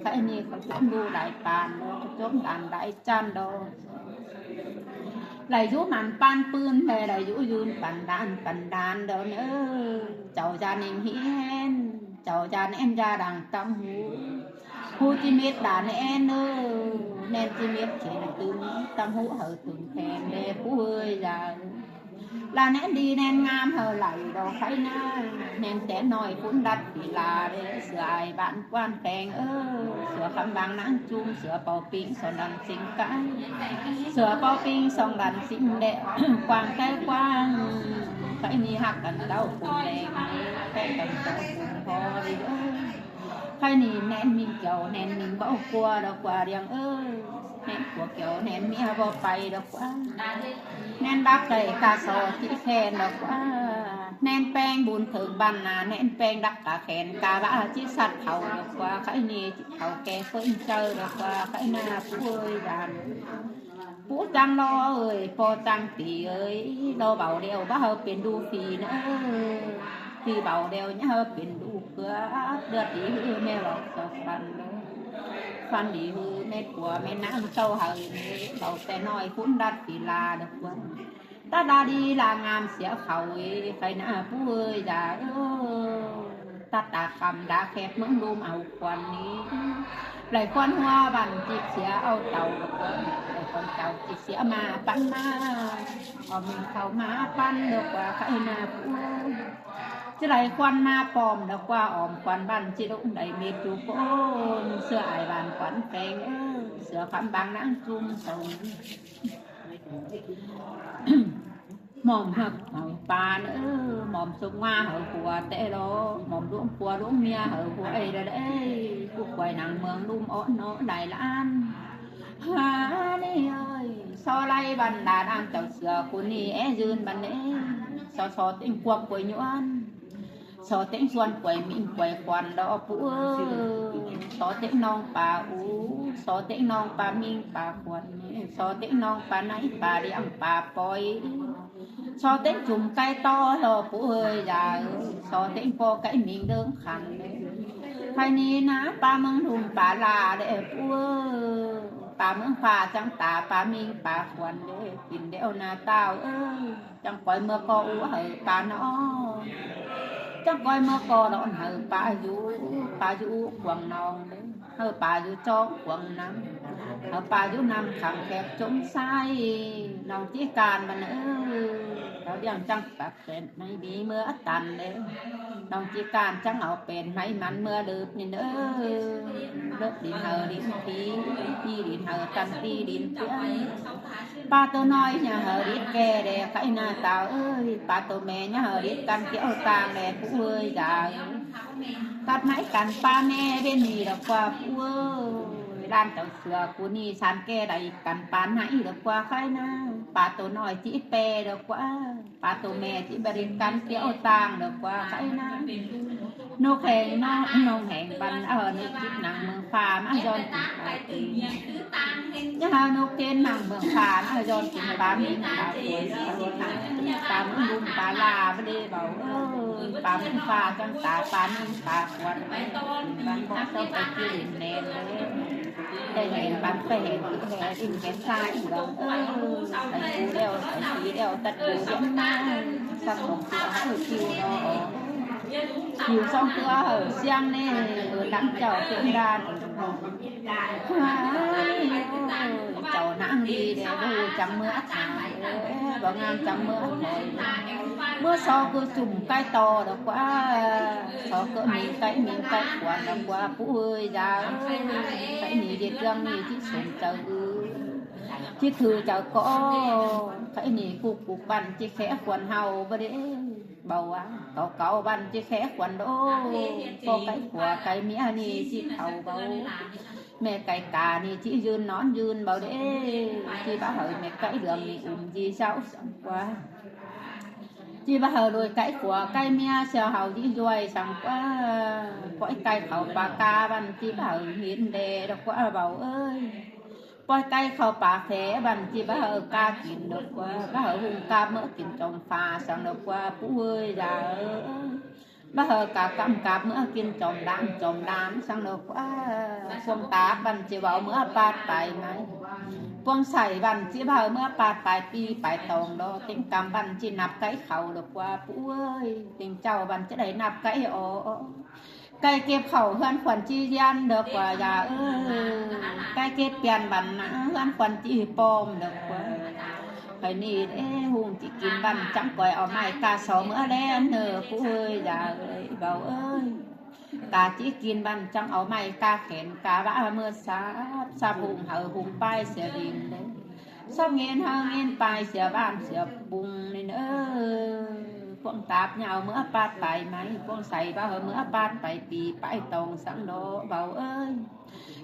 Kháy ꞌnị khảu chốm đu đảy păn đô, chốm đan đảy chăn đô. Đảy dú mẳn păn pưn đé, đảy dú dưn păn đan păn đan đô ꞌnớ. Chảu da ꞌnịnh ꞌhí ꞌhẹn. Chảu da ꞌnén da đang ꞌtăm ꞌhụ, ꞌhụ ꞌchí mết đa ꞌnén ꞌnớ, ꞌnén ꞌchí mết khẻn tứm ꞌtăm ꞌhụ hảư tứm khen đé ꞌpú ơi da. ꞌLa ꞌnén đi ꞌnén ꞌngám hảư đảy đo khay ꞌná, ꞌnén té ꞌnọi phún đắt phi la đé, sửa ai bản quan khen ơ, sửa khắm bang ꞌnáng ꞌchum, sửa pau pính song đăn sính cai, sửa pau pính song đăn sính đé, quang khay quang. Khay ꞌnị ꞌhặc căn táo phún đen, khay căn táo phún pho đi ơ. Khay ꞌnị ꞌnén ꞌmí kiêu, ꞌnén ꞌmí báu ꞌquá đo ꞌquá điêng ơ. ꞌNén ꞌquá kiêu, ꞌnén ꞌmí báu pay đo ꞌquá. ꞌNén bác đảy ca so ꞌchí khen đo ꞌquá. ꞌNén ꞌpéng bun thơng băn na, ꞌnén ꞌpéng đắc ca khen, ca bá ꞌchí sắt khảu đo ꞌquá. Khay ꞌnị ꞌchí khảu ke phớn chaư đo ꞌquá. Khay ꞌnạ ꞌpú ơi da. ꞌPú chắng lo ơi, ꞌpo chắng tỉ ơi, lo báu đeo báu hảư pên đu phi ꞌnớ. Phi báu đeo ꞌnhá hảư pên đu ꞌcứa, ꞌlứa tỉ ꞌhứ ꞌmẹ báu sọc phăn đô. Phăn đi ꞌhứ ꞌmẹ ꞌquá ꞌmẹ ꞌnáng sau hảư, báu té ꞌnọi phún đắt phi la đo ꞌquá. Tắt đa đi ꞌla ꞌngám sia khảu ê, khay ꞌnạ ꞌpú ơi da ơ. Tắt đa khắm đa khép ꞌmướng ꞌlum au khuôn ꞌnị. Đảy khuôn ꞌhua băn ꞌchí sia au tảu đo ꞌquá. Đảy khuôn tảu ꞌchí sia ꞌmá păn ꞌmá. Au ꞌmứng khảu ꞌmá păn đo ꞌquá khay ꞌnạ ꞌpú ơi. ꞌChí đảy khuôn ꞌmá pom đo ꞌquá, ỏm khuôn băn ꞌchí đu đảy mết đu ꞌcốn. Sửa ai bản quan khen ơ, sửa khắm bang ꞌnáng ꞌchum song. Mom ꞌhặc hảư pa ꞌnớ, mom sốp ꞌngoa hảư ꞌquá té lo, mom ꞌluống ꞌpúa ꞌluống ꞌmía hảư ꞌquá ê đa đé, ꞌpú quay nẳng ꞌmướng ꞌlum ók ꞌnọ đảy ꞌlan. Ha ꞌnị ơi, so lai băn đa đang chảu sửa ꞌcốn ꞌnị é dưn băn ê, so so ꞌtếng cuốc quay nhuôn, so ꞌtếng suôn quay ꞌminh quay khuôn đo ꞌpú ơi, so ꞌtếng ꞌnọng pa ú, so ꞌtếng ꞌnọng pa ꞌminh pa khuôn, so ꞌtếng ꞌnọng pa náy pa điêng pa poi. So ꞌtếng ꞌchum cai ꞌto lo ꞌpú ơi da ơ, so ꞌtếng ꞌpo cai ꞌminh ꞌlớng khăn đé. Khay ꞌnị ꞌná pa ꞌmướng ꞌlum pa ꞌla đé ꞌpú ơi. Pa ꞌmướng pha chắng ta pa ꞌminh pa khuôn đé, kin đéo ꞌna ꞌtao ơi. Chắng ꞌcoi ꞌmưa ꞌcọ ú hảư pa ꞌnọ. Chắng ꞌcoi ꞌmưa ꞌcọ lon hảư pa dú, pa dú cuông ꞌnọng đé. Hảư pa dú chóng cuông ꞌnặm, hảư pa dú ꞌnặm khăng khép chốn sai. ꞌNọng ꞌchí can băn ơ, ꞌtao điêng chắng pặc pên ꞌmí ꞌmí ꞌmưa tăn đé. ꞌNọng ꞌchí can chắng au pên ꞌmí mẳn ꞌmưa lợp ꞌnị ơ. Lợp đin hảư đin phi, phi đin hảư căn phi đin ꞌtiến. Pa tô ꞌnọi ꞌnhá hảư đít ke đé khay ꞌna ꞌtao ơi, pa tô ꞌme ꞌnhá hảư đít căn kiẻo tang đé ꞌpú ơi da. Tắt náy căn pa ꞌme bên ꞌnị đo ꞌquá ꞌpú ơi. Đan chảu sửa ꞌcốn ꞌnị san ke đảy căn pa náy đo ꞌquá khay ꞌna. Pa tô ꞌnọi ꞌchí pe đo ꞌquá. Pa tô ꞌme ꞌchí bá đít căn kiẻo tang đo ꞌquá khay ꞌna. ꞌNộc heng ꞌnọ, ꞌnộc heng băn, ơ, ꞌnộc kin nẳng ꞌmướng pha ꞌmá ꞌdọn kin pha tê. ꞌNhá ꞌnộc kin nẳng ꞌmướng pha ꞌmá ꞌdọn kin pa ꞌminh pa khuôn, pa ꞌmướng ꞌlum pa ꞌla bá đé báu ơ. Pa ꞌmướng pha chắng ta pa ꞌminh pa khuôn. Băn bók sông pa ꞌchí đin ꞌnén đé. Đảy hên băn phải hên ꞌcứ hên in kén sai ꞌnọng ơ. Đảy ꞌcú đeo, đảy ꞌcú đeo tắt ꞌcú đeo ꞌna. Sắc mông ꞌtưa hảư kiu đo. Kiu song ꞌtưa hảư siang ꞌnị, ơ, đăng chảu ꞌtiến đan. Chảu nẳng đi đé ꞌhụ chắng ꞌmưa ꞌtoi, báu ꞌngam chắng ꞌmưa ꞌtoi. ꞌMưa so ꞌcứ ꞌchum cai ꞌto đo ꞌquá, so ꞌcứ ꞌminh cai ꞌminh cai khuôn đo ꞌquá ꞌpú ơi da. Khay ꞌnị ꞌdệt ꞌlương ꞌnị ꞌchí sôm chaư ư, ꞌchí thử chaư ꞌcọ. Khay ꞌnị cục cục băn ꞌchí khék khuôn hảư báu đé. Báu ꞌva, cáu cáu băn ꞌchí khék khuôn đô. ꞌPo cai khua cai ꞌmía ꞌnị ꞌchí thảu báu. ꞌMẹ cai ca ꞌnị ꞌchí dưn ꞌnón dưn báu đé. ꞌChí báu hảư ꞌmẹ cai ꞌlương ꞌnị ứm ꞌchí ꞌsáo săng ꞌquá. ꞌChí báu hảư ꞌlới cai khua cai ꞌmía ꞌsáo hảư ꞌchí ꞌdoi săng ꞌquá. ꞌPoi cai khảu pa ca băn ꞌchí báu hảư ꞌhịn đé đo ꞌquá báu ơi. ꞌPoi cai khảu pa phe băn ꞌchí báu hảư ca kin đo ꞌquá, báu hảư ꞌhung ca ꞌmứa kin chom pha săng đo ꞌquá ꞌpú ơi da ơi. Báu hảư ca căm cắp ꞌmứa kin chom đam chom đam săng đo ꞌquá. Cuông táp băn ꞌchí báu ꞌmứa pát pay ꞌmí. Cuông sai băn ꞌchí báu hảư ꞌmứa pát pay pi pay tong đo. ꞌTếng căm băn ꞌchí ꞌnặp cai khảu đo ꞌquá ꞌpú ơi. ꞌTếng chảu băn ꞌchí đảy ꞌnặp cai o. Cai kếp khảu ꞌhướn khuôn ꞌchí ꞌdiến đa ꞌquá, dả ơi. Cai kếp piên băn ꞌhướn khuôn ꞌchí pom đa ꞌquá. Khỏi ꞌnị ê, ꞌhung ꞌchí kin băn chắng ꞌcoi au ꞌmạy ca so ꞌmứa ꞌlẹo ꞌnớ, ꞌpú ơi, dả ơi, báu ơi. Ca ꞌchí kin băn chắng au ꞌmạy ca khẻn ca ꞌvạ ꞌmứa sáp, sáp ꞌhung hảư ꞌhung ꞌpai sia đin đé. Sáp ꞌngến hảư ꞌngến ꞌpai sia ꞌván sia bung ꞌnị ꞌnớ. Cuông táp ꞌnhá au ꞌmứa pát pay ꞌmạy, cuông say báu au ꞌmứa pát pay pi pay tong săng đo, báu ơi.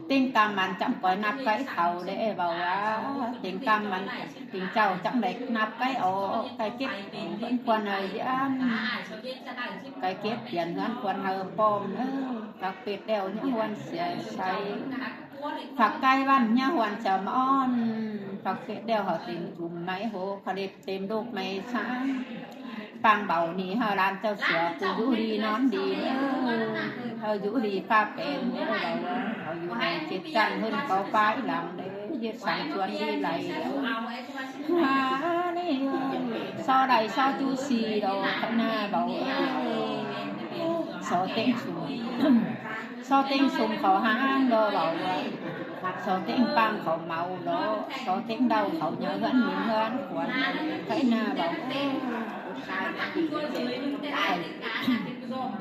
ꞌTếng ꞌcắm mẳn chắng ꞌcoi ꞌnặp cáy khảu đé, báu a. ꞌTếng ꞌcắm mẳn, ꞌtếng chảu chắng đảy ꞌnặp cáy ók, cai kếp ꞌhướn khuôn hảư ꞌdiến. Cai kếp piên ꞌhướn khuôn hảư pom ꞌnớ. Phặc pệt ꞌlẹo ꞌnhá khuôn sia say. Phặc cai ꞌvắn ꞌnhá khuôn sia ꞌmón. Phặc pệt ꞌlẹo hảư têm chum ꞌmạy hô, khả đếp têm độc ꞌmạy sá. ꞌPăng báu ꞌnị hảư ꞌlan ꞌchạu sửa ꞌcọ dú đi ꞌnón đi ꞌnớ. Hảư dú đi ꞌpá pên ꞌnớ, báu a. Hảư dú đi chết chăn hơn có pái lắm đé. Giết sáng chuôn đi lay đé. Hả, ꞌnị ơi. So đảy so ꞌchu si đo, khả ꞌnạ báu ơi. So ꞌtếng sung. So ꞌtếng sung khảu ꞌháng đo, báu ơi. So ꞌtếng ꞌpăng khảu máu đo. So ꞌtếng đau khảu ꞌnhá ꞌhướn ꞌmí ꞌhướn khuôn. Khả ꞌnạ báu ơi.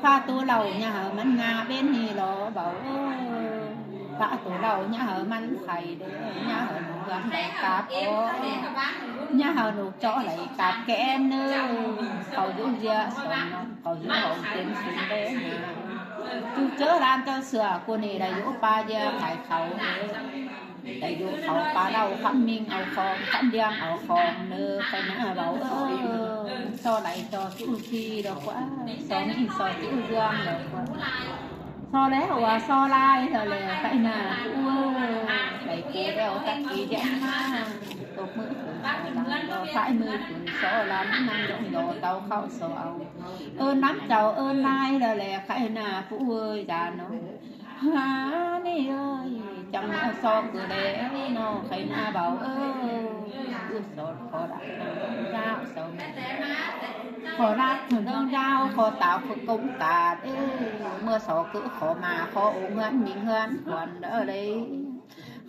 Pha tu ꞌlạu ꞌnhá hảư ꞌmắn ngả ꞌvến ꞌnị lo, báu ơi. Pha tu ꞌlạu ꞌnhá hảư ꞌmắn khay đé, ꞌnhá hảư ꞌnụ ꞌhướn đảy cắp ók. ꞌNhá hảư ꞌnụ ꞌchọ đảy cắp ken ꞌnớ. Khảu dú ꞌdía song ꞌnọng, khảu dú hỏng têm sung đé ꞌnạ. ꞌChu ꞌchớ ꞌlan ꞌchạu sửa ꞌcọ ꞌnị đảy dú ꞌpa ꞌdía khay khảu đé. Đảy dú khảu ꞌpa ꞌlạu khắm ꞌminh au khong, khắm ꞌliang au khong ꞌnớ, khả ꞌnạ báu ơi. So đảy so ꞌchu si đo ꞌquá, so ꞌminh so ꞌchu ꞌdương đo ꞌquá. So ꞌlẹo ꞌva so lai so ꞌlẹo, khả ꞌnạ ꞌpú ơi. Đảy ꞌpú ꞌlẹo tắc ꞌki ꞌdiến ꞌmá. Tốc ꞌmứ khửn so lai đo, thái ꞌmứ khửn so lai, ꞌnặn dống đo tảu khảu so au. Ơn ꞌnắm chảu ơn lai so ꞌlẹo, khả ꞌnạ ꞌpú ơi, dả ꞌnớ. Hả, ꞌnị ơi, chắng ꞌmá so ꞌcứ đé ꞌnớ, khả ꞌnạ báu ơi. Ư so khỏ đắc ꞌnưng dao so. Khỏ đắc ꞌnưng dao, khỏ táo khỏ công cả đé. ꞌMưa so ꞌcứ khỏ ꞌmá, khỏ ung ꞌhướn ꞌmí ꞌhướn khuôn đé.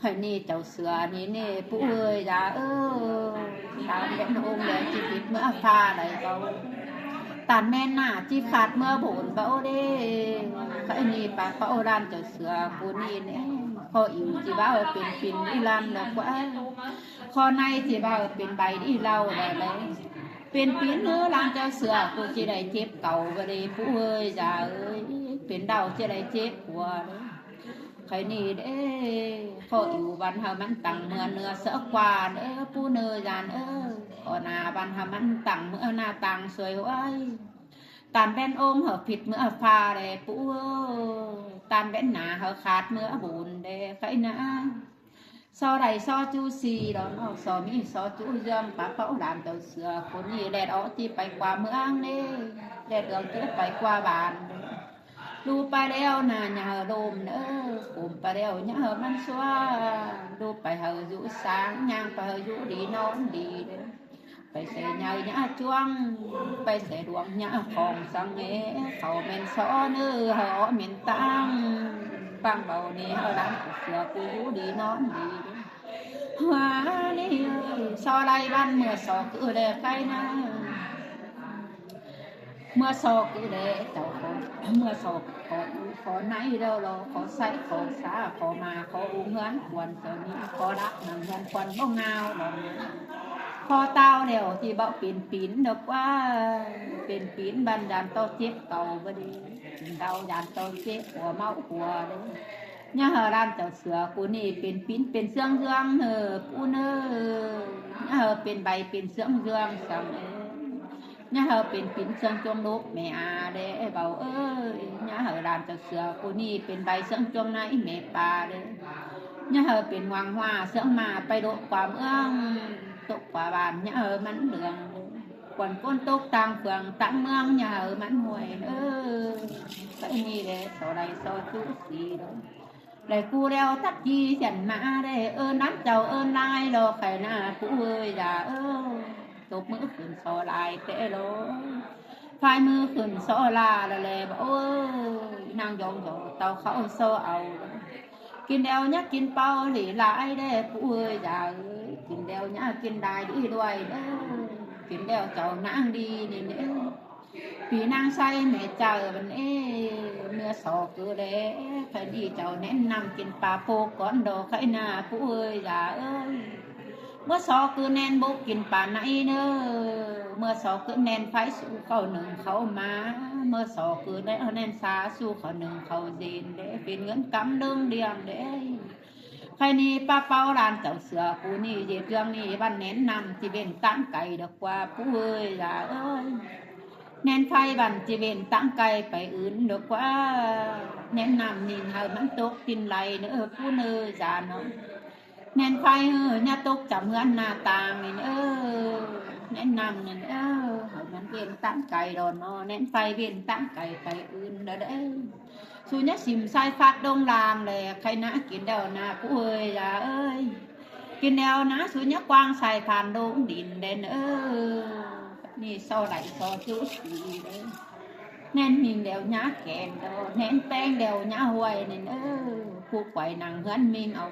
Khỏi ꞌnị ꞌchạu sửa ꞌnị ꞌnị ꞌpú ơi, dả ơi. Tản ꞌvến ung đé ꞌchí phít ꞌmứa pha đảy báu. Tản ꞌmen ꞌnạ ꞌchí khát ꞌmứa bôn báu đé. Khỏi ꞌnị ꞌpa ꞌpá ꞌlan ꞌchạu sửa ꞌcọ ꞌnị ꞌnớ. Khỏ íu ꞌchí báu pên pin đi ꞌlam đo ꞌquá. Khỏ ꞌnị ꞌchí báu pên bai đi ꞌlau đo đé. Pên pin ꞌnớ ꞌlan ꞌchạu sửa ꞌcọ ꞌchí đảy chếp cảu báu đé ꞌpú ơi, dả ơi. Pên đau ꞌchí đảy chếp ꞌquá đé. Khỏi ꞌnị đé, khỏ íu băn hảư ꞌmắn tẳng ꞌmưa ꞌnưa ꞌsớ ꞌquá đé, ꞌpú ꞌnớ dản ơi. Khỏ ꞌnạ băn hảư ꞌmắn tẳng ꞌmưa ꞌnạ tẳng suối ꞌhuai. Tản ꞌvến ung hảư phít ꞌmứa pha đé ꞌpú ơi. Tản ꞌvến ꞌnạ hảư khát ꞌmứa bôn đé, khả ꞌnạ. So đảy so ꞌchu si đo ꞌnớ, so ꞌmí so ꞌchu ꞌdương, ꞌpa ꞌpá ꞌlan ꞌchạu sửa ꞌcọ ꞌnị ꞌlẹt ók ꞌchí pay ꞌquá ꞌmướng đé. ꞌLẹt ương ꞌchí pay ꞌquá bản đé. Đu pay ꞌlẹo ꞌnạ ꞌnhá hảư lôm ꞌnớ, ôm pay ꞌlẹo ꞌnhá hảư ꞌmắn sua. Đu pay hảư dú sáng, ꞌnhang pay hảư dú đi ꞌnón đi đé. Pay se ꞌnhá ꞌnhá chuông, pay se đuông ꞌnhá khong săng ê. Khảu ꞌmen so ꞌnớ hảư ók ꞌmen ꞌtáng. ꞌPăng báu ꞌnị hảư ꞌlan ꞌchạu sửa ꞌcọ dú đi ꞌnón đi đé. Hả, ꞌnị ơi, so lai băn ꞌmưa so ꞌcứ đé, khả ꞌnạ. ꞌMưa so ꞌcứ đé, ꞌchạu khỏ, ꞌmưa so khỏ, khỏ ꞌnị đaư lo, khỏ sáy, khỏ sa, khỏ ꞌmá, khỏ ung ꞌhướn khuôn, ꞌchớ ꞌnị khỏ đắc ꞌnưng ꞌhướn khuôn báu ꞌngao lo. Khỏ táo ꞌlẹo ꞌchí báu pên pin đo ꞌquá, pên pin băn dản ꞌto chếp cảu báu đé, đau dản ꞌto chếp ꞌquá ꞌmáu ꞌquá đé. ꞌNhá hảư ꞌlan ꞌchạu sửa ꞌcọ ꞌnị pên pin pên ꞌsướng ꞌdương ꞌnớ, ꞌpú ꞌnớ. ꞌNhá hảư pên bai pên ꞌsướng ꞌdương săng ê. ꞌNhá hảư pên pin ꞌsướng chuông đốp ꞌmẹ a đé, báu ơi. ꞌNhá hảư ꞌlan ꞌchạu sửa ꞌcọ ꞌnị pên bai ꞌsướng chuông ꞌnị ꞌmẹ ꞌpa đé. ꞌNhá hảư pên ꞌhuang ꞌhua ꞌsướng ꞌmá pay độc ꞌquá ꞌmướng, tốc ꞌquá bản, ꞌnhá hảư ꞌmắn lương. Khuôn ꞌcốn tốc ꞌtáng phường ꞌtáng ꞌmướng, ꞌnhá hảư ꞌmắn ꞌhuối ꞌnớ. Khả ꞌnị đé, so đảy so ꞌchu si đo. Đảy ꞌcú ꞌlẹo tắc ꞌki chăn ꞌmá đé, ơn ꞌnắm ꞌchạu ơn lai lo, khả ꞌnạ ꞌpú ơi, dả ơi. Tốc ꞌmứ khửn so lai té lo. Phái ꞌmứ khửn so la lỏ ꞌlẹ báu ơi, ꞌnáng dong dong tau khảu so au. Kin đeo ꞌnhá kin páo lỉ lai đé ꞌpú ơi da ơi, kin đeo ꞌnhá kin đai đi đuai đé. Kin đeo chảu ꞌnáng đi ꞌnị ꞌnị. Pi ꞌnáng ꞌsáy ꞌme chaư băn ê, ꞌmưa so cứ đé, khay đi chảu ꞌnén ꞌnặm kin pa pô cón đo khay ꞌna ꞌpú ơi da ơi. ꞌMưa so cứ ꞌnén bốc kin pa nảy ꞌnớ. ꞌMưa so cứ ꞌnén phái su khảu nưng khảu ꞌmá. ꞌMưa so cứ ꞌnén, ꞌnén sa su khảu nưng khảu dên đé, pên ꞌngớn cắm ꞌlớng điêng đé. Khay ꞌnị ꞌpá páo ꞌlan chảu sửa cu ꞌnị ꞌdệt ꞌdương ꞌnị băn ꞌnén ꞌnặm ꞌchí ꞌvến ꞌtáng cay đa ꞌquá ꞌpú ơi da ơi. ꞌNén phái băn ꞌchí ꞌvến ꞌtáng cay pay ứn đa ꞌquá. ꞌNén ꞌnặm ꞌnịn hảư ꞌmắn tốc tin lay ꞌnớ ꞌpú ơi da ꞌnớ. ꞌNén phái ꞌhứ ꞌnhá tốc chăm ꞌhướn ꞌna tang ꞌnịn ơ. ꞌNén ꞌnặm ꞌnịn ơ, hảư ꞌmắn ꞌvến ꞌtáng cay đo ꞌnớ. ꞌNén phái ꞌvến ꞌtáng cay pay ứn đa đé. Su ꞌnhá sỉm sai phát đông lang đé, khay ꞌna kin đeo ꞌna ꞌpú ơi da ơi. Kin đeo ꞌna su ꞌnhá quang sai phan đông đin đen ơ. ꞌNị so đảy so ꞌchú sí đé. ꞌNén ꞌminh đeo ꞌnhá kẻn đo, ꞌnén ꞌpéng đeo ꞌnhá huay ꞌnịn ơ. Pú quay nẳng ꞌhướn ꞌminh au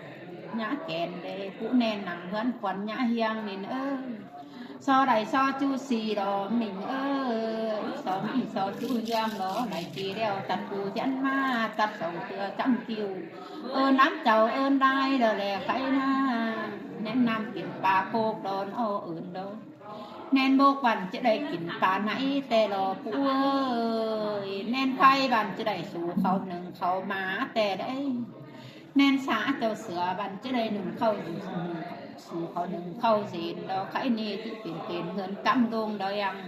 ꞌnhá kẻn đé, pú ꞌnén nẳng ꞌhướn khuôn ꞌnhá hiêng ꞌnịn ơ. So đảy so ꞌchú sí đo ꞌminh ơi. So ꞌminh so ꞌchú ꞌdương đo, đảy ꞌchí đeo tắt cu chén ꞌmá, tắt song ꞌtưa chăm kiu. Ơn ꞌnắm chảu ơn đai đo ꞌlẹ khay ꞌna. ꞌNén ꞌnặm kin pa pô đon ô ơn đo. ꞌNén bốc băn ꞌchí đảy kin pa nảy ꞌtẹ lo ꞌpú ơi. ꞌNén phái băn ꞌchí đảy su khảu nưng khảu ꞌmá ꞌtẹ đé. ꞌNén sa chảu sửa băn ꞌchí đảy nưng khảu su, su khảu nưng khảu dên đo khay ꞌnị ꞌchí pên pên ꞌngớn cắm đông đo ꞌnhắng.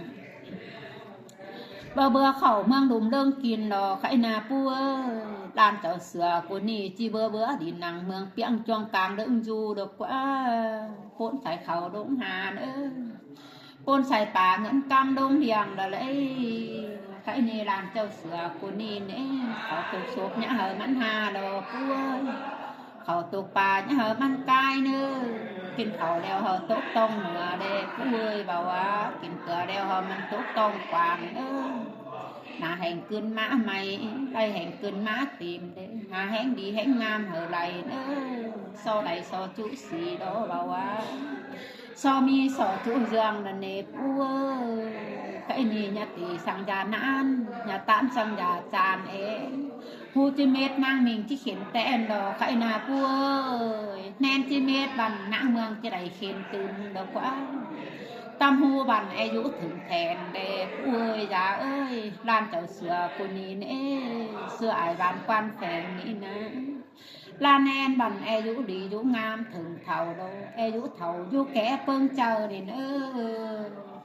Báu bưa khảu ꞌmướng đum ꞌlớng kin đo khay ꞌna ꞌpú ơi. ꞌLan chảu sửa cu ꞌnị ꞌchí bưa bưa đi nẳng ꞌmướng piếng chuông cang ꞌlớng du đa ꞌquá. ꞌPốn sai khảu đông ha ꞌnớ. ꞌPốn sai pa ꞌngớn cắm đông điêng đa đé. Khay ꞌnị ꞌlan chảu sửa cu ꞌnị ꞌnị, khảu tốc sốp ꞌnhá hảư ꞌmắn ha đo ꞌpú ơi. Khảu tốc pa ꞌnhá hảư ꞌmắn cai ꞌnớ. Kin khảu đeo hảư tốc tong nưa đé ꞌpú ơi, báu ꞌva kin ꞌcứa đeo hảư ꞌmắn tốc tong quang ꞌnớ. ꞌNa ꞌhéng ꞌcứn ꞌmá may, đảy ꞌhéng ꞌcứn ꞌmá tìm đé. ꞌNa ꞌhéng đi ꞌhéng ꞌngám hảư đảy ꞌnớ. So đảy so ꞌchú sí đo báu ꞌva. So ꞌmí so ꞌchú ꞌdương đa ꞌnị ꞌpú ơi. Khay ꞌnị ꞌnhá ti săng da ꞌnán, ꞌnhá ꞌtán săng da chan ê. ꞌHụ ꞌchí mết ꞌnáng ꞌminh ꞌchí khên ꞌtến đo khay ꞌna ꞌpú ơi. ꞌNén ꞌchí mết băn ꞌnáng ꞌmướng ꞌchí đảy khên tứm đo ꞌquá. ꞌTăm ꞌhụ băn é dú thửng then đé ꞌpú ơi da ơi. ꞌLan chảu sửa cu ꞌnị ꞌnị, sửa ai băn quan pheng ꞌnị ꞌna. ꞌLan ꞌnén băn é dú đi dú ꞌngám thửng thảu đo, é dú thảu dú ké ꞌpơng chaư đin ơ.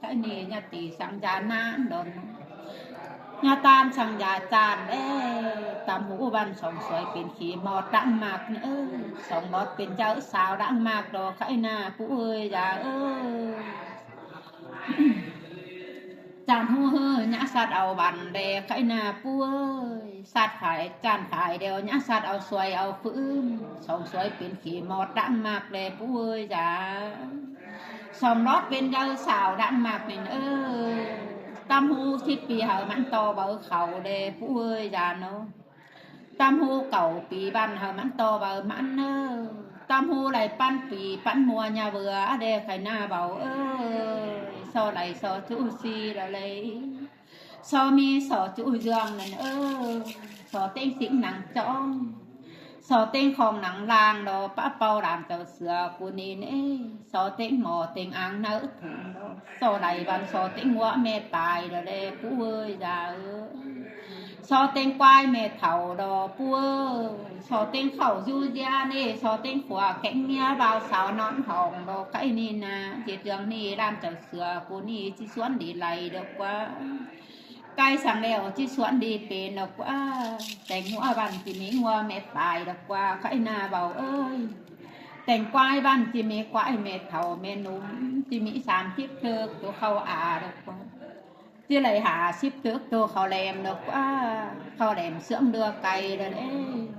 Khay ꞌnị ꞌnhá ti săng da ꞌnán đon. ꞌNhá ꞌtán săng da chan đé. ꞌTăm ꞌhụ băn song suối pên khỉ mọt đắng ꞌmặc ꞌnớ. Song lót pên chaư sao đắng ꞌmặc đo khay ꞌna ꞌpú ơi da ơi. Chan ꞌhụ ꞌhứ ꞌnhá sắt au băn đé khay ꞌna ꞌpú ơi. Sắt phải, chan phải đeo ꞌnhá sắt au suối au phưm. Song suối pên khỉ mọt đắng ꞌmặc đé ꞌpú ơi da. Song lót pên chaư sao đắng ꞌmặc ꞌnịn ơ. ꞌTăm ꞌhụ síp pi hảư ꞌmắn ꞌto baư khảu đé ꞌpú ơi da ꞌnớ. ꞌTăm ꞌhụ cảu pi băn hảư ꞌmắn ꞌto baư ꞌmắn ꞌnớ. ꞌTăm ꞌhụ đảy ꞌpắn pi ꞌpắn ꞌmua ꞌnhá ꞌvưa đé khay ꞌna báu ơi. So đảy so ꞌchú sí đa đé. So ꞌmí so ꞌchú ꞌdương ꞌnặn ơ. So ꞌtếng sính nẳng chóng, so ꞌtếng khong nẳng lang đo ꞌpá pau ꞌlan chảu sửa cu ꞌnị ꞌnị. So ꞌtếng mo ꞌtếng ang ꞌnớ thung đo. So đảy băn so ꞌtếng ꞌngúa ꞌme pay đo đé ꞌpú ơi da ơi. So ꞌtếng ꞌquái ꞌme thảu đo ꞌpú ơi. So ꞌtếng khảu dú ꞌdía ꞌnị, so ꞌtếng khua kéng ꞌmía bao sao ꞌnón hong đo khay ꞌnị ꞌna. ꞌDệt ꞌdương ꞌnị ꞌlan chảu sửa cu ꞌnị ꞌchí suốn đi lay đo ꞌquá. Cai săng đeo ꞌchí suốn đi pên đo ꞌquá. Téng ꞌngúa băn ꞌchí ꞌmí ꞌngúa ꞌme pay đo ꞌquá khay ꞌna báu ơi. Téng ꞌquái băn ꞌchí ꞌmí ꞌquái ꞌme thảu ꞌme ꞌnúm. ꞌChí ꞌmí sam síp ꞌtớc tô khảu a đo ꞌquá. ꞌChí đảy ha síp ꞌtớc tô khảu lem đo ꞌquá. Khảu lem ꞌsướng ꞌlứa cay đo đé.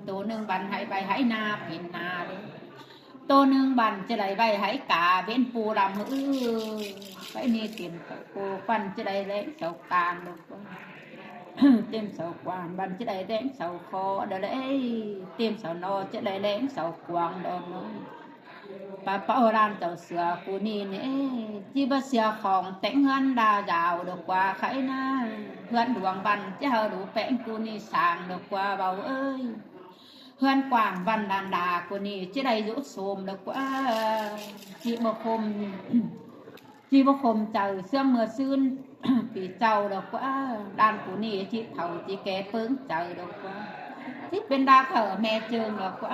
Tô ꞌnưng băn hảư pay hảư ꞌna pên ꞌna đé. ꞌTố ꞌnưng băn ꞌchí đảy ꞌvạy hảư cá ꞌvến pu đăm ư. Hảư ꞌnị têm sau ꞌpộ băn ꞌchí đảy ꞌlẹng sau cang đo ꞌquá. Têm sau quảng băn ꞌchí đảy ꞌlẹng sau khó đo ꞌlế. Têm sau ꞌno ꞌchí đảy ꞌlẹng sau quảng đo ꞌnớ. Pá ꞌpáu ꞌlan chảu sửa cu ꞌnị ꞌnế, ꞌchí báu sia khong téng ꞌhướn đa dao đo ꞌquá hảư ꞌnị. ꞌHướn luông băn ꞌchí hảư đu ꞌpéng cu ꞌnị sang đo ꞌquá báu ơi. ꞌHướn quảng băn đan đa cu ꞌnị ꞌchí đảy dú sôm đo ꞌquá. ꞌChí báu khôm, ꞌchí báu khôm chaư ꞌsướng ꞌmưa ꞌsướng pi chảu đo ꞌquá. ꞌLan cu ꞌnị ꞌchí thảu ꞌchí ké ꞌpứng chaư đo ꞌquá. ꞌChí pên đa hảư ꞌme ꞌchương đo ꞌquá.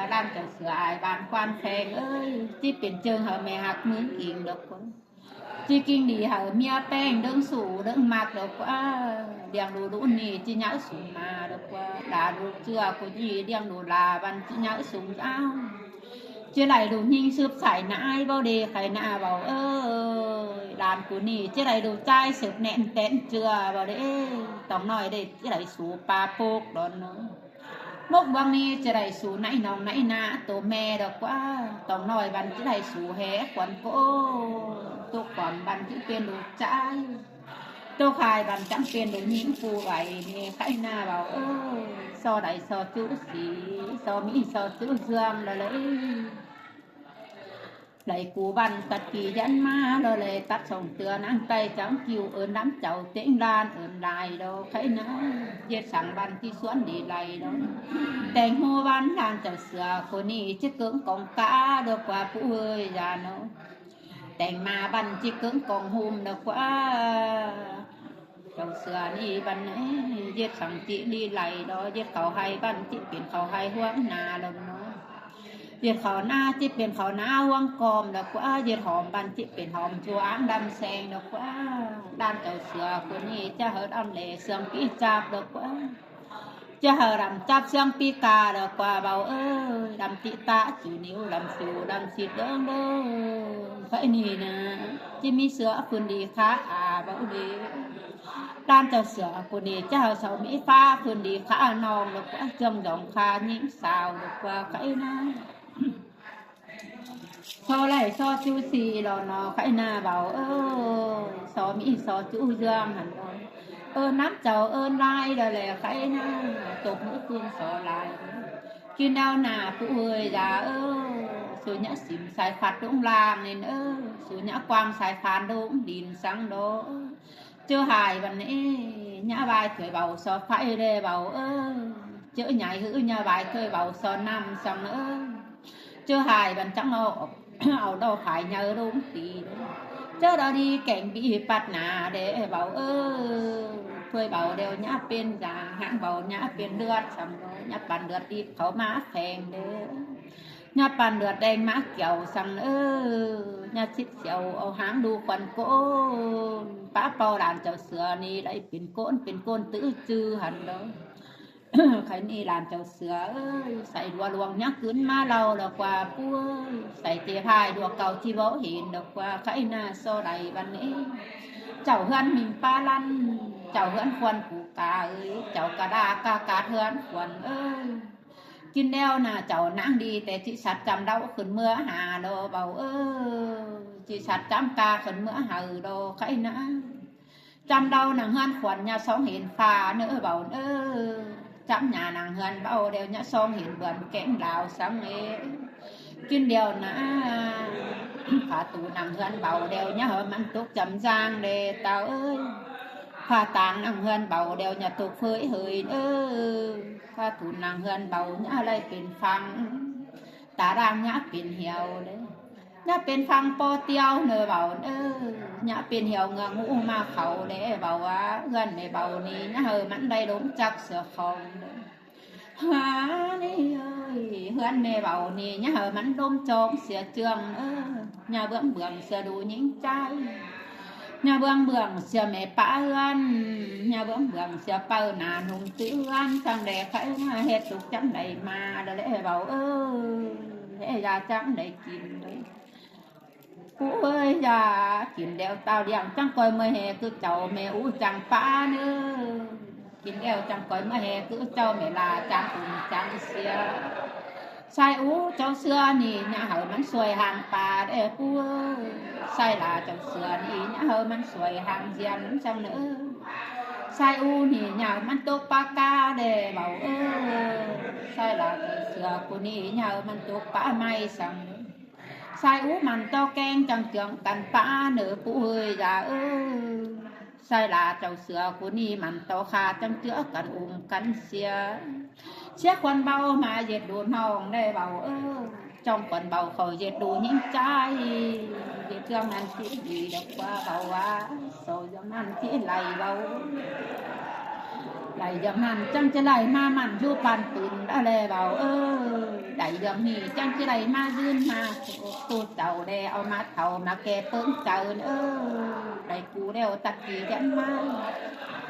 ꞌLan chảu sửa ai băn quan pheng ơi, ꞌchí pên ꞌchương hảư ꞌme ꞌhặc ꞌmướng king đo ꞌquá. ꞌChí king đi hảư ꞌmía ꞌpéng ꞌlớng su ꞌlớng ꞌmặc đo ꞌquá. ꞌLiệng đu ꞌlụk ꞌnị ꞌchí ꞌnhắng sung ꞌmá đo ꞌquá. Đa đu ꞌchưa cu ꞌnị ꞌliệng đu la băn ꞌchí ꞌnhắng sung dáo. ꞌChí đảy đu ꞌnhính sứp sai ꞌnái báu đé hảư ꞌnị báu ơi. ꞌLan cu ꞌnị ꞌchí đảy đu ꞌchái sứp ꞌnẹn tén ꞌchưa báu đé. Tỏng ꞌnọi đé ꞌchí đảy su ꞌpa ꞌpốc đon ꞌnớ. ꞌMốc bang ꞌnị ꞌchí đảy su nảy nong nảy ꞌná tô ꞌme đo ꞌquá. Tỏng ꞌnọi băn ꞌchí đảy su hé khuôn ꞌcốn. Tô khuôn băn ꞌchí pên đu ꞌchái. Tô khai băn chắng pên đu ꞌnhính pu vảy ꞌnị hảư ꞌnị báu ơi. So đảy so ꞌchư sí, so ꞌmí so ꞌchư ꞌdương đo ꞌlế. Đảy cu băn tắt ꞌpi dán ꞌmá đo ꞌlế, tắt song ꞌtưa ꞌnăng ꞌtạy chắng kiu. Ơn ꞌnắm chảu ꞌtếng ꞌlan ơn lai đo hảư ꞌnị. ꞌDệt săng băn ꞌchí suốn đi đảy đo. Téng ꞌhô băn ꞌlan chảu sửa cu ꞌnị ꞌchí ꞌcóng cong cá đo ꞌquá pu ơi da ꞌnớ. Téng ꞌmá băn ꞌchí ꞌcóng cong ꞌhôm đo ꞌquá. Chảu sửa ꞌnị băn ơi, ꞌdệt săng ꞌchí đi đảy đo. ꞌDệt khảu hay băn ꞌchí pên khảu hay ꞌhuống ꞌná đo ꞌnớ. ꞌDệt khảu ꞌná ꞌchí pên khảu ꞌná ꞌhuống ꞌcóm đo ꞌquá. ꞌDệt hom băn ꞌchí pên hom ꞌchua áng đăm seng đo ꞌquá. ꞌLan chảu sửa cu ꞌnị ꞌchá hảư đăm ꞌlế sương pi cháp đo ꞌquá. ꞌChá hảư đăm cháp sương pi ca đo ꞌquá báu ơi. Đăm ꞌtị ta chu níu đăm su đăm sịt ꞌlớng đơ. Hảư ꞌnị ꞌnớ, ꞌchí ꞌmí sứa phưn đi khá a báu đé. ꞌLan chảu sửa cu ꞌnị ꞌchá hảư sau ꞌmí phá phưn đi khá nong đo ꞌquá, ꞌchương dong khá ꞌnhính sao đo ꞌquá hảư ꞌnị. So đảy so ꞌchư sí lo ꞌnớ hảư ꞌnị báu ơi. So ꞌmí so ꞌchư ꞌdương hẳn lo. Ơn ꞌnắm chảu ơn lai đo ꞌlế hảư ꞌnị. Tốc ꞌmứ phưn so lai. ꞌKín ꞌnéo ꞌnạ pu ơi da ơi. Su ꞌnhá sím sai phạt ꞌlống lang ꞌnịn ơi. Su ꞌnhá quang sai phản ꞌlống đin săng đo. ꞌChớ hại băn ê, ꞌnhá ꞌvái thuê báu so pháy đé báu ơi. ꞌChớ nhảy hứ ꞌnhá ꞌvái thuê báu so ꞌnặm săng ơi. ꞌChớ hại băn chắng au, au đo phái nháư ꞌlống ti đé. ꞌChớ đo đi kéng bi pắt ꞌná đé báu ơi. Thuê báu đeo ꞌnhá pên da, háng báu ꞌnhá pên ꞌlượt săng đo, ꞌnhá păn ꞌlượt đi khảu ꞌmá pheng đé. ꞌNhá păn ꞌlượt đeng ꞌmá kiẻo săng ơi. ꞌNhá sít siêu au háng đu khuôn ꞌcốn. Pá ꞌpau đan chảu sửa ꞌnị đảy pên ꞌcốn, pên ꞌcốn tứ ꞌchư hẳn đo. Hảư ꞌnị đan chảu sửa ơi, sai ꞌlúa luông ꞌnhá cứn ꞌmá lau đo ꞌquá pu ơi. Sai ꞌchế phai ꞌlúa cau ꞌchí báu hên đo ꞌquá hảư ꞌnị so đảy băn ê. Chảu ꞌhướn minh pá ꞌlăn, chảu ꞌhướn khuôn cu ca ơi, chảu ca đa ca cát ꞌhướn khuôn ơi. ꞌKín ꞌnéo ꞌnạ chảu ꞌnáng đi té ꞌchí sắt chăm đáu khửn ꞌmứa ha đo báu ơi. ꞌChí sắt chăm ca khửn ꞌmứa hảư đo hảư ꞌnị. Chăm đáu nẳng ꞌhướn khuôn ꞌnhá song hên pha ꞌnớ báu ơi. Chăm ꞌnhá nẳng ꞌhướn báu đeo ꞌnhá song hên bươn kéng đao săng ê. ꞌKín đeo ꞌnạ. Pha tu nẳng ꞌhướn báu đeo ꞌnhá hảư ꞌmắn tốc chăm dang đé tao ơi. Pha tang nẳng ꞌhướn báu đeo ꞌnhá tốc phới hơi ơi. Pha tu nẳng ꞌhướn báu ꞌnhá đảy pên phăng. Ta đang ꞌnhá pên hiêu đé. ꞌNhá pên phăng ꞌpo tiêu ꞌnớ báu ơi. ꞌNhá pên hiêu ngươn ngú ꞌmá khảu đé báu a. ꞌHướn ꞌmẹ báu ꞌnị ꞌnhá hảư ꞌmắn đảy ꞌlống chắc sửa khong đé. Ha ꞌnị ơi, ꞌhướn ꞌmẹ báu ꞌnị ꞌnhá hảư ꞌmắn ꞌlống chong sửa ꞌchương ơi. ꞌNhá bướng bướng sửa đu ꞌnhính ꞌchái. ꞌNhá bướng bướng sửa ꞌmẹ pá ꞌhướn. ꞌNhá bướng bướng sửa pau nả ꞌnum tứ ꞌhướn. Săng đé hảư ꞌnị hét tốc chắng đảy ꞌmá đo ꞌlế báu ơi. Hế da chắng đảy kin đé. Pu ơi da, kin đeo tao ꞌliệng chắng ꞌcoi ꞌmưa ꞌhế ꞌcứ chảu ꞌmẹ ú chắng pá ꞌnớ. Kin đeo chắng ꞌcoi ꞌmưa ꞌhế ꞌcứ chảu ꞌmẹ la chắng ung chắng sia. Sai ú chảu ꞌsứa ꞌnị ꞌnhá hảư ꞌmắn suối hang ꞌpá đé ꞌpú ꞌới. Sai ꞌlạ chảu ꞌsứa ꞌnị ꞌnhá hảư ꞌmắn suối hang ꞌdiến chắng ꞌnớ. Sai ú ꞌnị ꞌnhá hảư ꞌmắn tốc ꞌpá cá đé báu ꞌới. Sai ꞌlạ chảu ꞌsứa ꞌcọ ꞌnị ꞌnhá hảư ꞌmắn tốc ꞌpá ꞌmạy săng ꞌnớ. Sai ú mẳn ꞌto ꞌkeng chắng ꞌchương căn ꞌpá ꞌnớ ꞌpú ꞌới da ꞌới. Sai ꞌlạ chảu ꞌsứa ꞌcọ ꞌnị mẳn ꞌto khả chắng ꞌchựa căn um căn sia. Sia khuôn báu ꞌmá ꞌdệt đu ꞌnọng đé báu ꞌới. Chong khuôn báu khảu ꞌdệt đu ꞌnhính ꞌchái. ꞌDệt ꞌdương ꞌnặn ꞌchí đi đé ꞌquá báu ꞌva. So ꞌdương ꞌnặn ꞌchí đảy báu. Đảy ꞌdương ꞌnặn chắng ꞌchí đảy ꞌmá mẳn dú păn tứn đa đé báu ꞌới. Đảy ꞌdương ꞌnị chắng ꞌchí đảy ꞌmá dưn ꞌmá ꞌtố chảu đé au ꞌmá thảu ꞌmá ké ꞌpớng chaư ꞌnớ. Đảy ꞌcú ꞌlẹo tắt kỉ chắng ꞌmá.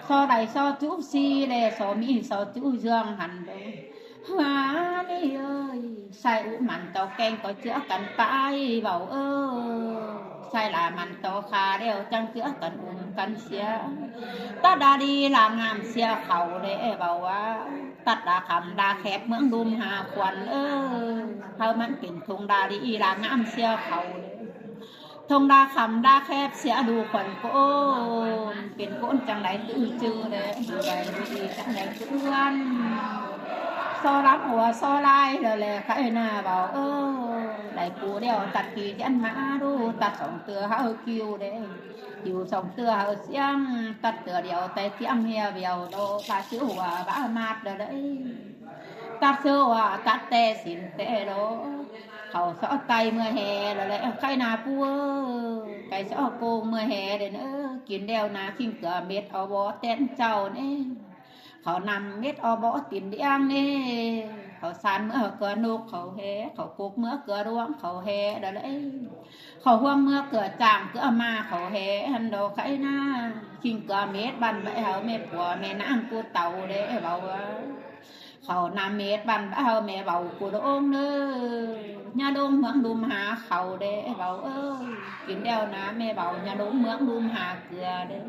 So đảy so ꞌchú si đé so ꞌmí so ꞌchú ꞌdương hẳn đé. Hua ꞌnị ꞌới. Sai ú mẳn ꞌto ꞌkeng ꞌcọ ꞌchựa căn ꞌpá báu ꞌới. Sai ꞌlạ mẳn ꞌto khả ꞌlẹo chắng ꞌchựa căn um căn sia. Tắt đa đi ꞌlạ ngắm sia khảu đé báu ꞌva. Tắt đa khắm đa khép ꞌmướng ꞌlum ha khuôn ꞌới. Hảư ꞌmắn pên thông đa đi ꞌlạ ngắm sia khảu đé. Thông đa khắm đa khép sia đu khuôn ꞌcốn. Pên ꞌcốn chắng đảy ꞌtứ ꞌchư đé. Đu đảy đu đi chắng đảy ꞌtứ ꞌhướn. So lắm ua so lai đa đé khay ꞌna báu ꞌới. Đảy ꞌcú ꞌlẹo tắt kỉ chắng ꞌmá đu tắt song ꞌtưa hảư ꞌkiu đé. ꞌKiu song ꞌtưa hảư siêng, tắt ꞌtưa điêu ꞌtẹ siêng ꞌhia bẻo đô, ꞌpá ꞌsứ ꞌva báu ꞌmát đa đé. Tắt ꞌsứ ꞌva tắt ꞌtẹ sín ꞌtẹ đô. Khảu so ꞌtay ꞌmưa ꞌhế đa đé, khay ꞌna ꞌpú ꞌới. Khay so ꞌcốn ꞌmưa ꞌhế đé ꞌnớ, kin ꞌlẹo ꞌna ꞌkhịng ꞌcọ mết au bók ꞌtến chảu ꞌnị. Khảu ꞌnặm mết au bók tin ꞌliếng ꞌnị. Khảu san ꞌmưa ꞌcọ ꞌnộc khảu ꞌhế, khảu cốc ꞌmưa ꞌcọ ꞌluống khảu ꞌhế đa đé. Khảu ꞌhuôm ꞌmưa ꞌcọ chang ꞌcọ ꞌmá khảu ꞌhế hẳn đô khay ꞌna. ꞌKhịng ꞌcọ mết băn báu hảư ꞌmẹ pua ꞌmẹ ꞌnáng ꞌcọ tảu đé báu ꞌới. Khảu ꞌnặm mết băn báu hảư ꞌmẹ báu ꞌcọ ꞌlống ꞌnớ. ꞌNhá ꞌlống ꞌmướng ꞌlum ha khảu đé báu ꞌới. Kin ꞌlẹo ꞌna ꞌmẹ báu ꞌnhá ꞌlống ꞌmướng ꞌlum ha ꞌcọ đé.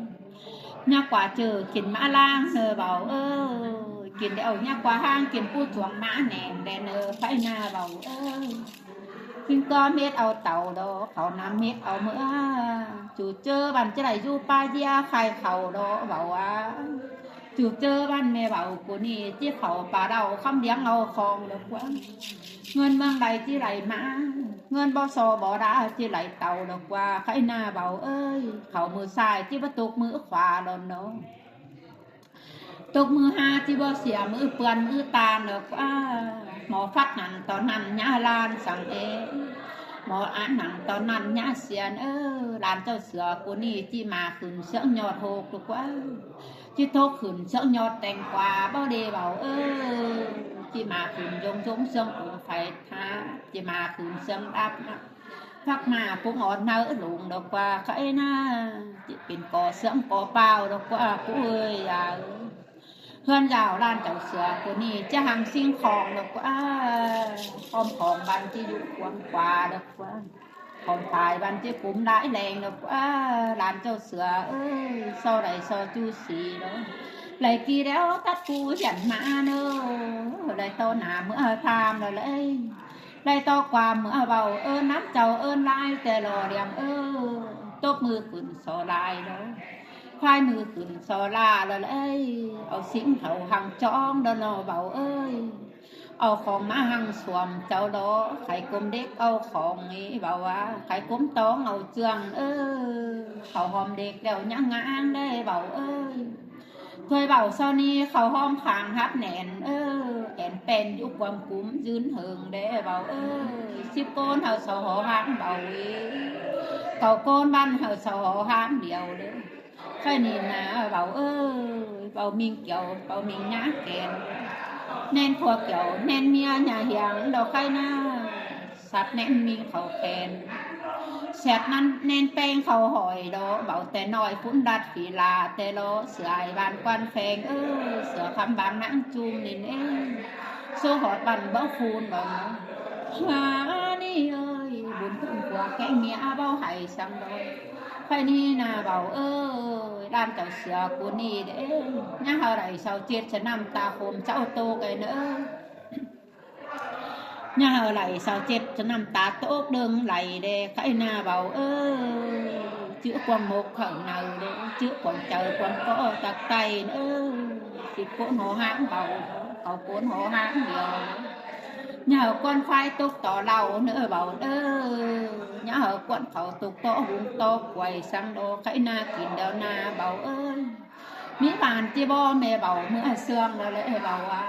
ꞌNhá ꞌquá ꞌchự kin ꞌmá ꞌláng ꞌnớ báu ꞌới. Kin ꞌlẹo ꞌnhá ꞌquá ꞌháng kin ꞌpú chuông ꞌmá ꞌnén đé ꞌnớ khay ꞌna báu ꞌới. ꞌKhịng ꞌcọ mết au tảu đô, khảu ꞌnặm mết au ꞌmưa. Chu ꞌchớ băn ꞌchí đảy dú ꞌpá ꞌdía khay khảu đô báu ꞌva. Chu ꞌchớ băn ꞌmẹ báu ꞌcọ ꞌnị ꞌchí khảu pá đao khắm điếng au khong đa ꞌquá. ꞌNgớn ꞌmướng đảy ꞌchí đảy ꞌmá. ꞌNgớn báu so báu đa ꞌchí đảy tảu đa ꞌquá khay ꞌna báu ꞌới. Khảu ꞌmự sai ꞌchí báu tốc ꞌmự khua đôn đô. Tốc ꞌmự ha ꞌchí báu sia ꞌmự ꞌpươn ꞌmự ꞌtan đa ꞌquá. Mỏ phắt ꞌnặn ꞌto ꞌnặn ꞌnhá ꞌlan săng ꞌnớ. Mỏ ăn ꞌnặn ꞌto ꞌnặn ꞌnhá sia ꞌnớ. ꞌLan chảu ꞌsứa ꞌcọ ꞌnị ꞌchí ꞌmá khửn ꞌsướng nhọt ꞌhộc đa ꞌquá. ꞌChí tốc khửn ꞌsướng nhọt teng khua báu đé báu ꞌới. ꞌChí ꞌmá khửn dông dông ꞌsướng ung phay tha. ꞌChí ꞌmá khửn ꞌsướng đắp ꞌnặn. Phắc ꞌmá púng ón ꞌnáư ꞌlống đa ꞌquá khay ꞌna. ꞌChí pên co ꞌsướng co pao đa ꞌquá ꞌpú ꞌới da ꞌới. ꞌHướn dao ꞌLan chảu ꞌsứa ꞌcọ ꞌnị ꞌchí hăng ꞌsính khong đa ꞌquá. Khong khong băn ꞌchí dú cuông khua đa ꞌquá. Khong tai băn ꞌchí cúm đái ꞌleng đa ꞌquá. ꞌLan chảu ꞌsứa ꞌới, so đảy so ꞌchu si đô. Đảy ꞌkị ꞌlẹo tắt ꞌpú hiển ꞌmá ꞌnớ. Đảy ꞌto ꞌna ꞌmưa tham đa đé. Đảy ꞌto ꞌquám ꞌmưa báu ơn ꞌnắm chảu ơn lai ꞌtẹ lo điêng ꞌới. Tốc ꞌmự khửn so lai đô. Khuai ꞌmự khửn so la đa đé. Au ꞌsính khảu hăng chóng đa ꞌnớ báu ꞌới. Au khong ꞌmá hăng suôm chảu đô. Khay ꞌcốm đếc au khong ꞌnị báu ꞌva. Khay ꞌcốm tóng au ꞌchương ꞌới. Khảu hom đếc ꞌlẹo ꞌnhắng ꞌngang đé báu ꞌới. ꞌToi báu so ꞌnị khảu hom khang hắt ꞌnén ꞌới. Én ꞌpén dú cuông cúm dưn hơng đé báu ꞌới. Síp ꞌcốn hảư so hảư ꞌháng báu ꞌới. Cáu ꞌcốn băn hảư so hảư ꞌháng điêu đé. Khay ꞌnị ꞌna báu ꞌới, báu ꞌminh kiẻo, báu ꞌminh ꞌnhá kén. ꞌNen khua kiẻo, ꞌnen ꞌmía ꞌnhá hiêng đaư khay ꞌna. Sắt ꞌnén ꞌminh khảu khen. Sét ꞌnặn ꞌnén ꞌpéng khảu hỏi đaư, báu ꞌtẹ ꞌnọi phún đắt phi la ꞌtẹ lo, sửa ai ban quan pheng ꞌới, sửa khắm bang ꞌnáng ꞌchum ꞌnịn ꞌới. Số hót băn báu phun báu ꞌnớ. Hua ꞌnị ơi, bun phun khua kéng ꞌmía báu hảy săng đaư. Khay ꞌnị ꞌna báu ơi, ꞌLan chảu ꞌsứa ꞌcọ ꞌnị đé. ꞌNhá hảư đảy sau chết sa ꞌnặm ta khôm chảu tô khay ꞌnớ. ꞌNhá hảư đảy sáu chết ꞌchớ ꞌnặm ta tốc đơng đảy đé, kháy ꞌna báu ới. ꞌChớ cuông mốc khảu nau đé, ꞌchớ cuông chaư cuông ꞌcọ tặc tay ới. ꞌCị ꞌcốn hô háng báu, khảu ꞌcốn hô háng điêu. ꞌNhá hảư ꞌquán ꞌphái tốc tó ꞌlau ꞌnớ báu ới. ꞌNhá hảư ꞌquán khảu tốc tó hung tó quay săng đô, kháy ꞌna kin đéo ꞌna báu ới. ꞌMí bản ꞌchí bók ꞌme báu ꞌmứa ꞌsướng đô ꞌlế báu a.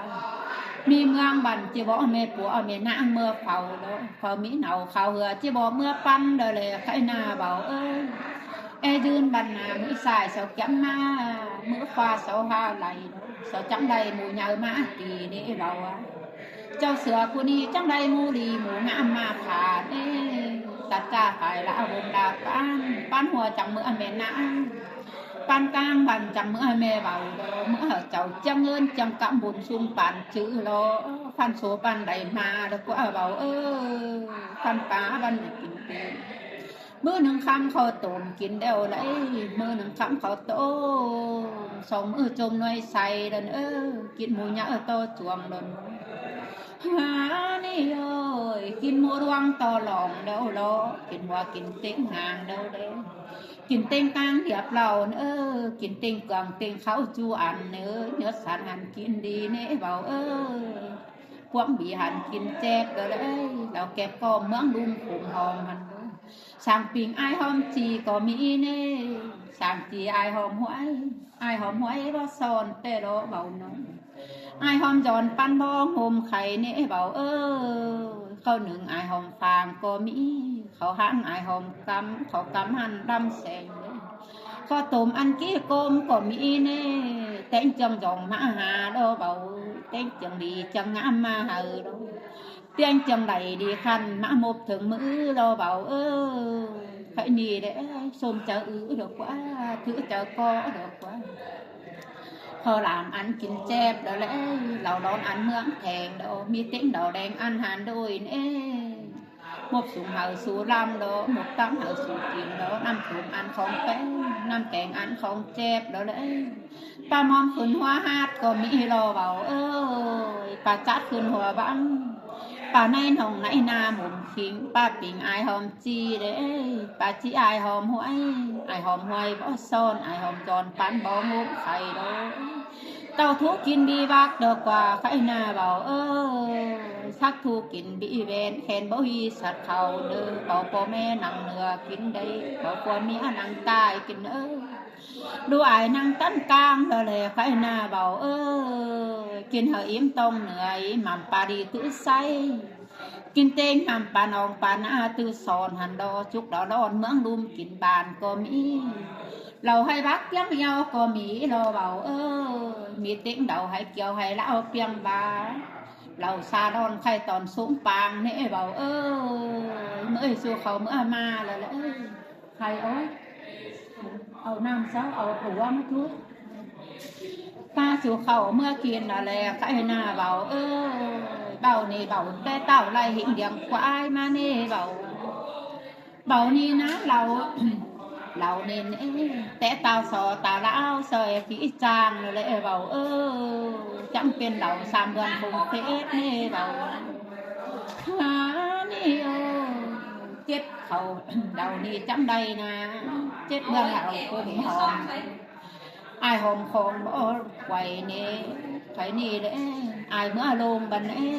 ꞌMí ꞌmướng bản ꞌchí bók ꞌme pua ꞌme ꞌnáng ꞌmứa phảu đô. Khảu ꞌmí nảu khảu hưa ꞌchí bók ꞌmứa ꞌpắn đô ꞌlế, kháy ꞌna báu ới. É dưn bản ꞌna ꞌmí sai sáu kiám ꞌmá, ꞌmứa khóa sáu ha đảy đô. Sáu chắng đảy ꞌmú nháư ꞌmá kỉ ꞌnị báu a. Chảu sửa ꞌcú ꞌnị chắng đảy ꞌmú đi ꞌmú ꞌngám ꞌmá khả ꞌnị. Tắt ꞌchạ phải lả bôm lả ꞌpán, ꞌpán hua chắng ꞌmứa ꞌme ꞌnáng. ꞌPắn cang bản chắng ꞌmứa ꞌme báu đô, ꞌmứa hảư chảu ꞌchương ơn ꞌchương cắm bôm sung bản chứ lo. ꞌPắn số bản đảy ꞌmá đô ꞌquá báu ới. ꞌPắn pá bản đảy kin pên. ꞌMự ꞌnưng khắm khảu tôm kin đéo đảy, ꞌmự ꞌnưng khắm khảu tôm. Song ꞌmự chôm ꞌnọi say đon ới, kin ꞌmú nháư tó chuông đon. Ha ꞌnị ới, kin ꞌmú ꞌluống tó lòng đéo lo, kin hua kin ꞌtếng hang đéo đé. Kin ꞌtếng cang hiếp ꞌlau ꞌnớ, kin ꞌtếng cuông ꞌtếng khảu ꞌchu ăn ꞌnớ, nhớt săn hăn kin đi ꞌnế báu ới. Cuông bi hăn kin chép đô ꞌlế, ꞌlau kép ꞌcọ ꞌmướng ꞌlum khôm hom hăn đô. Sang ping ai hom ꞌchí ꞌcọ ꞌmí ꞌnế, sang ꞌchí ai hom ꞌhuai, ai hom ꞌhuai báu son té lo báu ꞌnớ. Ai hom dón ꞌpắn bóng hôm khay ꞌnế báu ới. Khảu ꞌnưng ai hom phang ꞌcọ ꞌmí, khảu hăn ai hom cắm, khảu cắm hăn đăm seng đé. Khảu tôm ăn ꞌkí cốm ꞌcọ ꞌmí ꞌnế, ꞌtếng ꞌchương dong ꞌmá ha đô báu, ꞌtếng ꞌchương đi ꞌchương ꞌngám ꞌmá hảư đô. ꞌTếng ꞌchương đảy đi khăn ꞌmá mốp thơng ꞌmự lo báu ới. Kháy ꞌnị đé, sôm chaư ư đô ꞌquá, thứ chaư ꞌcọ đô ꞌquá. Khảu ꞌlam ăn kin chép đô ꞌlế, ꞌlau đón ăn ꞌmướng theng đô, ꞌmí ꞌtếng đỏ đen ăn hăn đôi ꞌnế. Mốp sung hảư sú ꞌlắm đô, mốp tắm hảư sú kin đô, ꞌnặm tôm ăn khong peng, ꞌnặm keng ăn khong chép đô ꞌlế. ꞌPa ꞌmom khửn hua hát ꞌcọ ꞌmí lo báu ới, ꞌpa chát khửn hua băng. ꞌPa ꞌnái nong ꞌnái ꞌna môm khing, ꞌpa ping ai hom ꞌchí đé, ꞌpa ꞌchí ai hom ꞌhuai, ai hom ꞌhuai báu son, ai hom dón ꞌpắn bóng hôm khay đô. ꞌTạu thú kin bi bác đô ꞌquá kháy ꞌna báu ới, sắc thú kin bi ven khen báu hi sắt khảu đơ, báu ꞌpo ꞌme nẳng nưa kin đảy, báu ꞌpo ꞌmía nẳng tai kin ới. Đu ai nẳng tắn cang đô ꞌlế kháy ꞌna báu ới, kin hảư ím tong nưa ím mẳm ꞌpa đi thứ say. Kin ꞌtếng mẳm ꞌpa nong ꞌpa ꞌná thứ son hăn đô, chúc đô đón ꞌmướng ꞌlum kin bản ꞌcọ ꞌmí. ꞌLau hay bác piếng ꞌhiếu ꞌcọ ꞌmí lo báu ới, ꞌmí ꞌtếng đau hay kiêu hay ꞌláo piếng ba. ꞌLau sa đón khay tón súng pang ꞌnế báu ới, ꞌmới su khảu ꞌmứa ꞌmá lo ꞌlế. Khay ới, au ꞌnặm sáu au phủ ꞌmá thú. ꞌPa su khảu ꞌmứa kin lo ꞌlế kháy ꞌna báu ới. Báu ꞌnị báu té ꞌtạu lai hính điêng quái ꞌmá ꞌnế báu. Báu ꞌnị ꞌná ꞌlau, ꞌlau ꞌnị ꞌnế, té ꞌtạu so ta ꞌláo soi phí chang lo ꞌlế báu ới. Chắng pên ꞌlau sam ꞌlươn khôm phết ꞌnế báu. Ha ꞌnị ới, chết khảu, ꞌlau ꞌnị chắng đảy ꞌná, chết ꞌlươn ꞌlau khôm hom. Ai hom khong báu quay ꞌnế, kháy ꞌnị đé, ai ꞌmứa ꞌlum băn ꞌnế.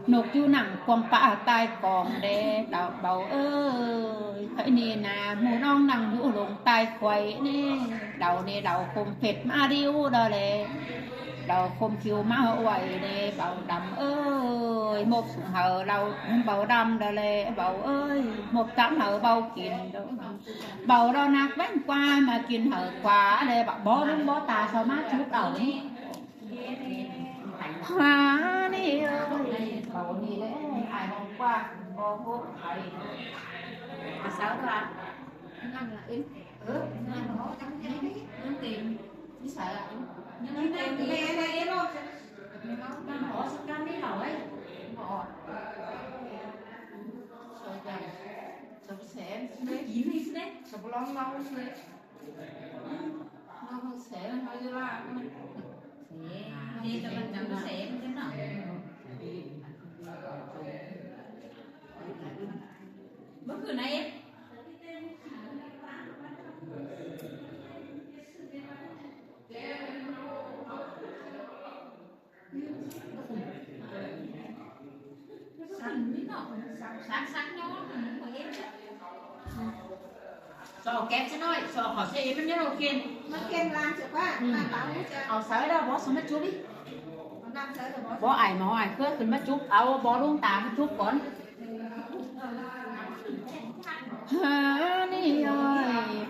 Nốc ꞌchu nẳng cuông pá tai cong đé, ꞌlau báu ới. Kháy ꞌnị ꞌná, ꞌmú ꞌnọng nẳng dú lông tai khuây ꞌnế. ꞌLau ꞌnị ꞌlau khôm phết ꞌmá điu đô ꞌlế. ꞌLau khôm khiu ꞌmá uối ꞌnế, báu đăm ới. Mốc sung hảư ꞌlau báu đăm đô ꞌlế, báu ới. Mốc tắm hảư báu kin đô. Báu đo nặc ꞌvén ꞌquá ꞌmá kin hảư ꞌquá đé, báu bó lung bó ta so ꞌmá chúp ꞌlau ꞌnị. Ha ꞌnị ới, báu ꞌnị ꞌlế, ai hom ꞌquá, báu hốp ai. Mà sao ta? Năng là in. Ừ, năng là hó chăm chăm đi. Năng tìm. Chứ sao là in. Năng tìm thì em đây em ơi. Năng hó sắp cam đi lẩu ấy. Hó. Sao vậy? Sao sẽ. Sao kín đi xí đấy. Sao long long xí đấy. Nó sẽ nó như là. Thế cho con chăm sẻ thế nào? Bất cứ này. Sọ kẹt chứ nói, sọ khỏi xe mắn nhất đầu tiên. Mắn kiên làm chứ quá, ừ. Làm bảo hú chứ. Ở sới đâu, bó sớm mắn chụp đi. Bó ải máu ải khứa khửn mắn chụp, áo bó lung tá mắn chụp con. Hả, ní ơi,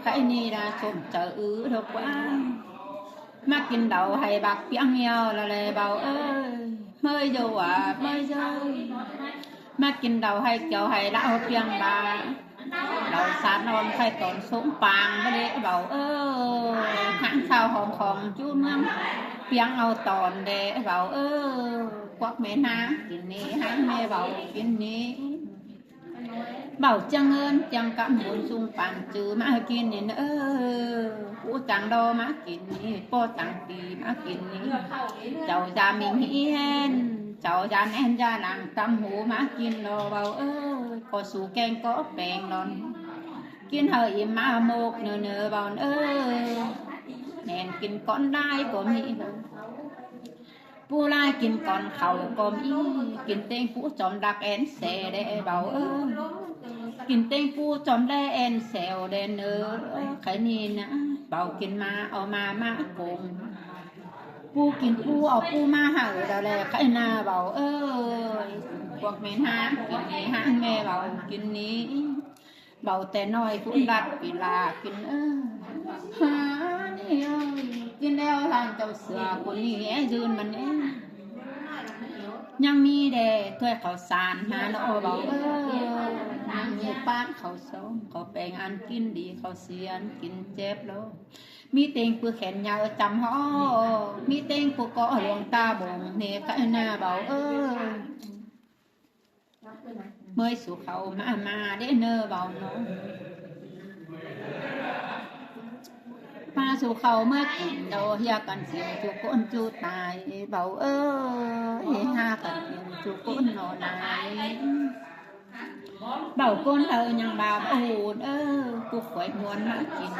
cái ní là trộm chớ ứ đâu quá. Mă kin đau hay bác piang nhiều là lê bảo ơi. Mới dâu à, mới dâu. Mă kin đau hay kéo hay lạ hô piang bà. Đau sán non khai tốn sống pang, bà lê bảo ơi. Hãng sao hòm khòng chú mương. Piang ao tòn đê bảo ơi. Quắc mẹ hãng kin ní, hãng mẹ bảo kin ní. Bảo chăng ơn chăng cắm hôn sung pang chứ mă kin nên ơ. Cú chăng đo mă kin ní, po chăng tỉ mă kin ní. Cháu già mình hiên, cháu già nén già làng tâm hú mă kin lo bảo ơ. Có su keng có peng lon. Kin hơ im mă mộc nơ nơ bảo ơ. Nén kin con đai có mỹ hơ. Pú lai kin kon khảu kom í, kin ꞌtếng pú chom đak én xe đe bảo ơ. Kin ꞌtếng pú chom đe én xẻo đe nơ. Khái ni na, bảo kin ma, au ma ma kông. Pú kin pú, au pú ma hảư đa le, khái na bảo ơ. Quặc mến háng, kin ni háng me bảo kin ni. Bảo té ꞌnọi cũng đặt vì là kin ơ. Hả, ní ơi, kin đeo làng châu sửa của ni é dưn măn é. Nhăng mi đe, thuê khảu sàn, hà nó bảo ơ. Nhăng mi pán khảu sống, khảu peng ăn kin đi, khảu xiên kin chép lô. Mi ꞌtếng pư khen nhau chăm hó, mi ꞌtếng pư có luông ta bông, nê cái na bảo ơ. Mới su khảu mă mă đe nơ bảo nó. Mă su khảu mă kin đo hia căn xiên chu côn chu tai bảo ơ. Hê ha căn xiên chu côn nó nai. Bảo côn ơ nhăng bảo bảo hôn ơ. Cú quay muôn mă kin.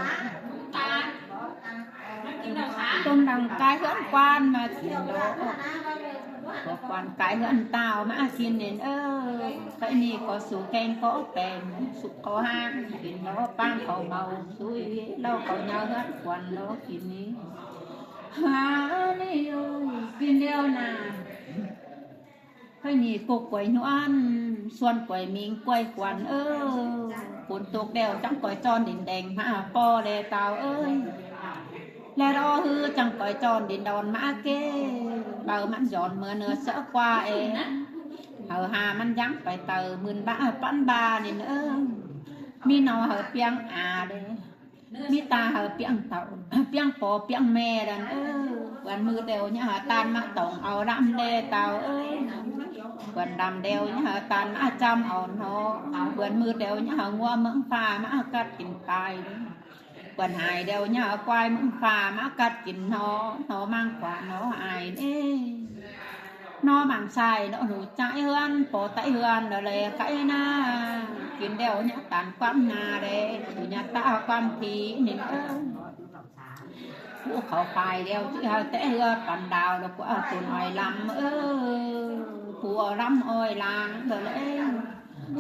Tôm đăng cái hớn quan mă kin đo. Có quan cái hớn tao mă kin nên ơ. Cái ni có su keng có peng, su có háng, kin nó pang có màu, su ý, lau có nhau hớn quan nó kin ni. Hả, ní ơi, kin đeo na. Cái ni cục quay nhuan, xuân quay mình quay quan ơ. Cuốn tục đeo chẳng quay tròn đỉnh đèn mă po đe tao ơi. Lé đó hư chăng coi chọn đến đòn mã kê. Bảo mắn giòn mưa nưa sớ qua ê. Hở hà mắn dáng phải tờ mươn bá pắn ba nên ơ. Mi nó hở piang à đê. Mi ta hở piang tàu, piang pó piang me đàn ơ. Quán mưa đều nhá hở tan mã tổng ao đăm đê tàu ơi. Quán đăm đều nhá hở tan mã trăm ao nó. Quán mưa đều nhá hở ngua mươn pha mã cắt kín pai. Quần hài đeo nhớ quay mưng pha mă cắt kín nó, nó mang quà nó ai nê. Nó mang sai nó nụ cháy hươn, pó tay hươn, nó lê cái na. Kín đeo nhớ tàn quăm na đê, tụ nhớ ta quăm phí nên ơ. Pú khảu phải đeo chứ hơ té hươn pắn đào, nó quà tụ nói lắm ơ. Pú lắm ôi làng, nó lê.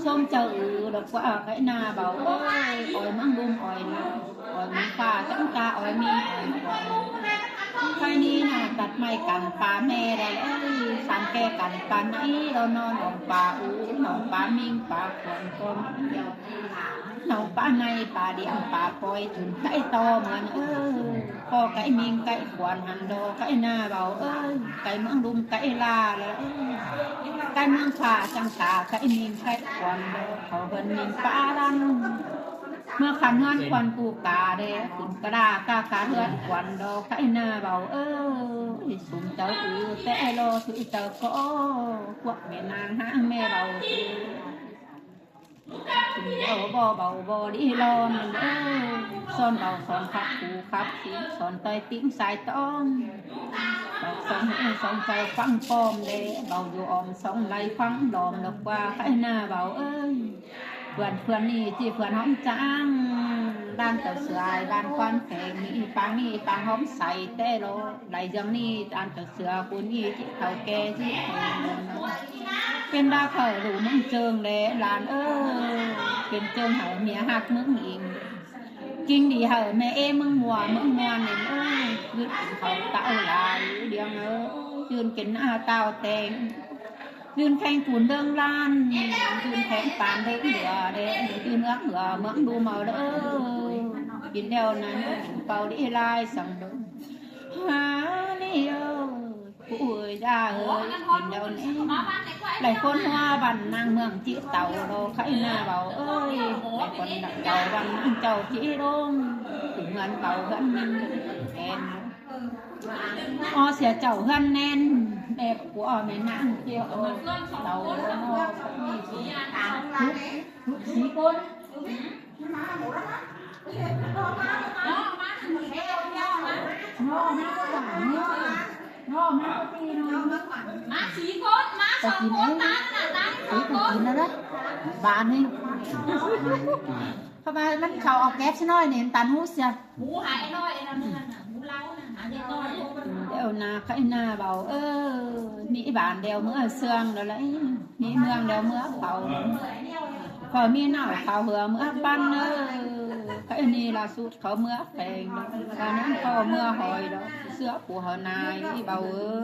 Sôm chơ ư lộc quạ cái na bảo ơi, ôi măng đum ôi na, ôi măng pha chăng ta ôi mi ôi quạ. Cái ni na tắt mai cắn pha me đây ơi, sắm ke cắn pha nai lo no nòng pha ư, nòng pha minh pha khuôn khuôn. Nòng pha nai pha đi ăn pha poi chun cái to mơn ơi. Có cái minh cái khuôn hẳn đô cái na bảo ơi, cái măng đum cái la lơ ơi. Cái măng pha chăng ta cái minh cái quan lơ, khảu hươn minh pha lăng. Mưa khăn hươn quan cu cá đê, cún cá đa cá cá hươn quan đô cái na bảo ơi. Sum cháu ư té lo sui cháu có, quặc mẹ nang háng mẹ bảo ư. Bảo bò bảo bò đi lo nè ơ. Son bảo son khắp cú khắp kín, son tơi tĩnh sai tông. Song, song chaư ꞌphắng ꞌpom đé, báu dú ôm song lai ꞌphắng đom lộc ꞌva, khay ꞌna báu ơi. ꞌPhướn, ꞌphướn ꞌnị ꞌchí ꞌphướn ꞌhóm chang, ꞌlán chaư sửa ai, ꞌlán ꞌquám kheng ꞌnị, ꞌpáng ꞌnị, ꞌpáng ꞌhóm sai té lo. Lai ꞌdương ꞌnị, ꞌlán chaư sửa ꞌcốn ꞌnị ꞌchí thảu ké ꞌchí kheng. Pên đa khảu đủ ꞌmướng ꞌchương đé, ꞌlán ơi. Pên ꞌchương hảư ꞌmía ꞌhặc ꞌmướng inh. Kinh đi hảư ꞌmẹ ê ꞌmướng ꞌmua, ꞌmướng ꞌmua ꞌnị ơi. ꞌGứt khảu tảu lai, ꞌliệng ơi. ꞌGứt kên ꞌná tảu teng. ꞌGứt kheng cún ꞌlương ꞌlan, ꞌgứt kheng pán ꞌlương lửa đé, ꞌgứt ꞌmướng hửa ꞌmướng đu mau đé. Pên ꞌlẹo ꞌnặn, pau đi lai săng đô. Ha, ꞌnị ơi. Ôi da ơi, pên ꞌlẹo ꞌnị. Lai ꞌcốn ꞌmứa ꞌvặn ꞌnăng ꞌmướng ꞌchí tảu đô, khay ꞌna báu ơi. Lai ꞌcốn ꞌnăng tảu ꞌvặn ꞌnăng chảu ꞌchí đông. Tủm ꞌngớn báu ꞌngớn ꞌnưng kén. Ó sia chảu ꞌngớn ꞌnén. ꞌMẹ ꞌcọ ꞌmẹ ꞌnăng ꞌchí ó tảu đô. Thú, thú sí ꞌcốn. ꞌMá sí ꞌcốn, ꞌmá song ꞌcốn, ꞌmá ꞌnạ, ꞌmá song ꞌcốn. Bán ꞌnị. Khảu ꞌva ꞌmắn khảu au kép ꞌsớ ꞌnọi ꞌnị, ꞌtan ꞌhụ sia. Hú hái ꞌnọi ꞌnặn, hú ꞌlau ꞌnặn, hái ꞌnọi. ꞌLẹo ꞌna, khay ꞌna báu ơi, ꞌmí bản ꞌlẹo ꞌmứa ꞌsướng đô lai. ꞌMí ꞌmướng ꞌlẹo ꞌmứa pháu. Pháu ꞌmí nảu pháu hưa ꞌmứa ꞌpắn ơi. Khay ꞌnị ꞌlạ sút khảu ꞌmứa pheng. ꞌVa ꞌnặn khảu ꞌmứa hỏi đô. ꞌSứa ꞌpú hảư nai báu ơi.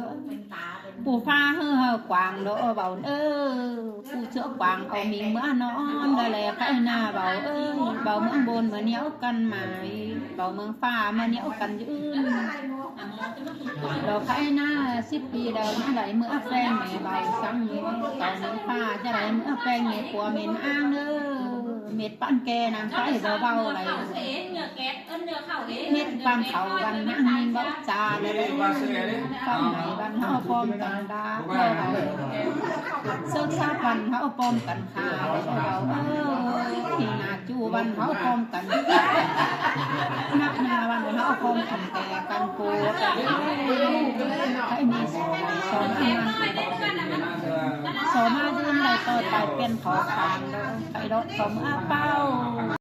ꞌPú ꞌphạ ꞌhứ hảư quảng đô báu ơi. ꞌPú ꞌsứa quảng au ꞌmí ꞌmứa ꞌnón đô lai khay ꞌna báu ơi. Báu ꞌmướng ꞌbôn ꞌmứa ꞌnéo căn mai. Báu ꞌmướng ꞌphạ ꞌmứa ꞌnéo căn dưn. Đo khay ꞌna síp pi đaư ꞌmá đảy ꞌmứa pheng ꞌnị báu săng ꞌnị, tỏn ꞌmướng ꞌphạ chả đảy ꞌmứa pheng ꞌnị, pua mên áng ꞌnớ. Mết ꞌpắn ké ꞌnăng khay báu báu đảy. Mết ꞌpắn khảu ꞌvặn ꞌnăng ꞌnhính báu chả đảy. Khảu ꞌnị ꞌvặn ꞌháu ꞌpọm căn đa, ꞌsướng ꞌsá ꞌvặn ꞌháu ꞌpọm căn khả đảy báu ơi. ꞌNị ꞌna ꞌchu ꞌvặn ꞌháu ꞌpọm căn. ꞌNạp ꞌna ꞌvặn ꞌháu ꞌpọm căn kẻ căn cô. Khay ꞌnị sô, sô ꞌmá dưn lai ꞌtoi tai piên khó khăn đô. Khay đốt khảu ꞌmứa páo.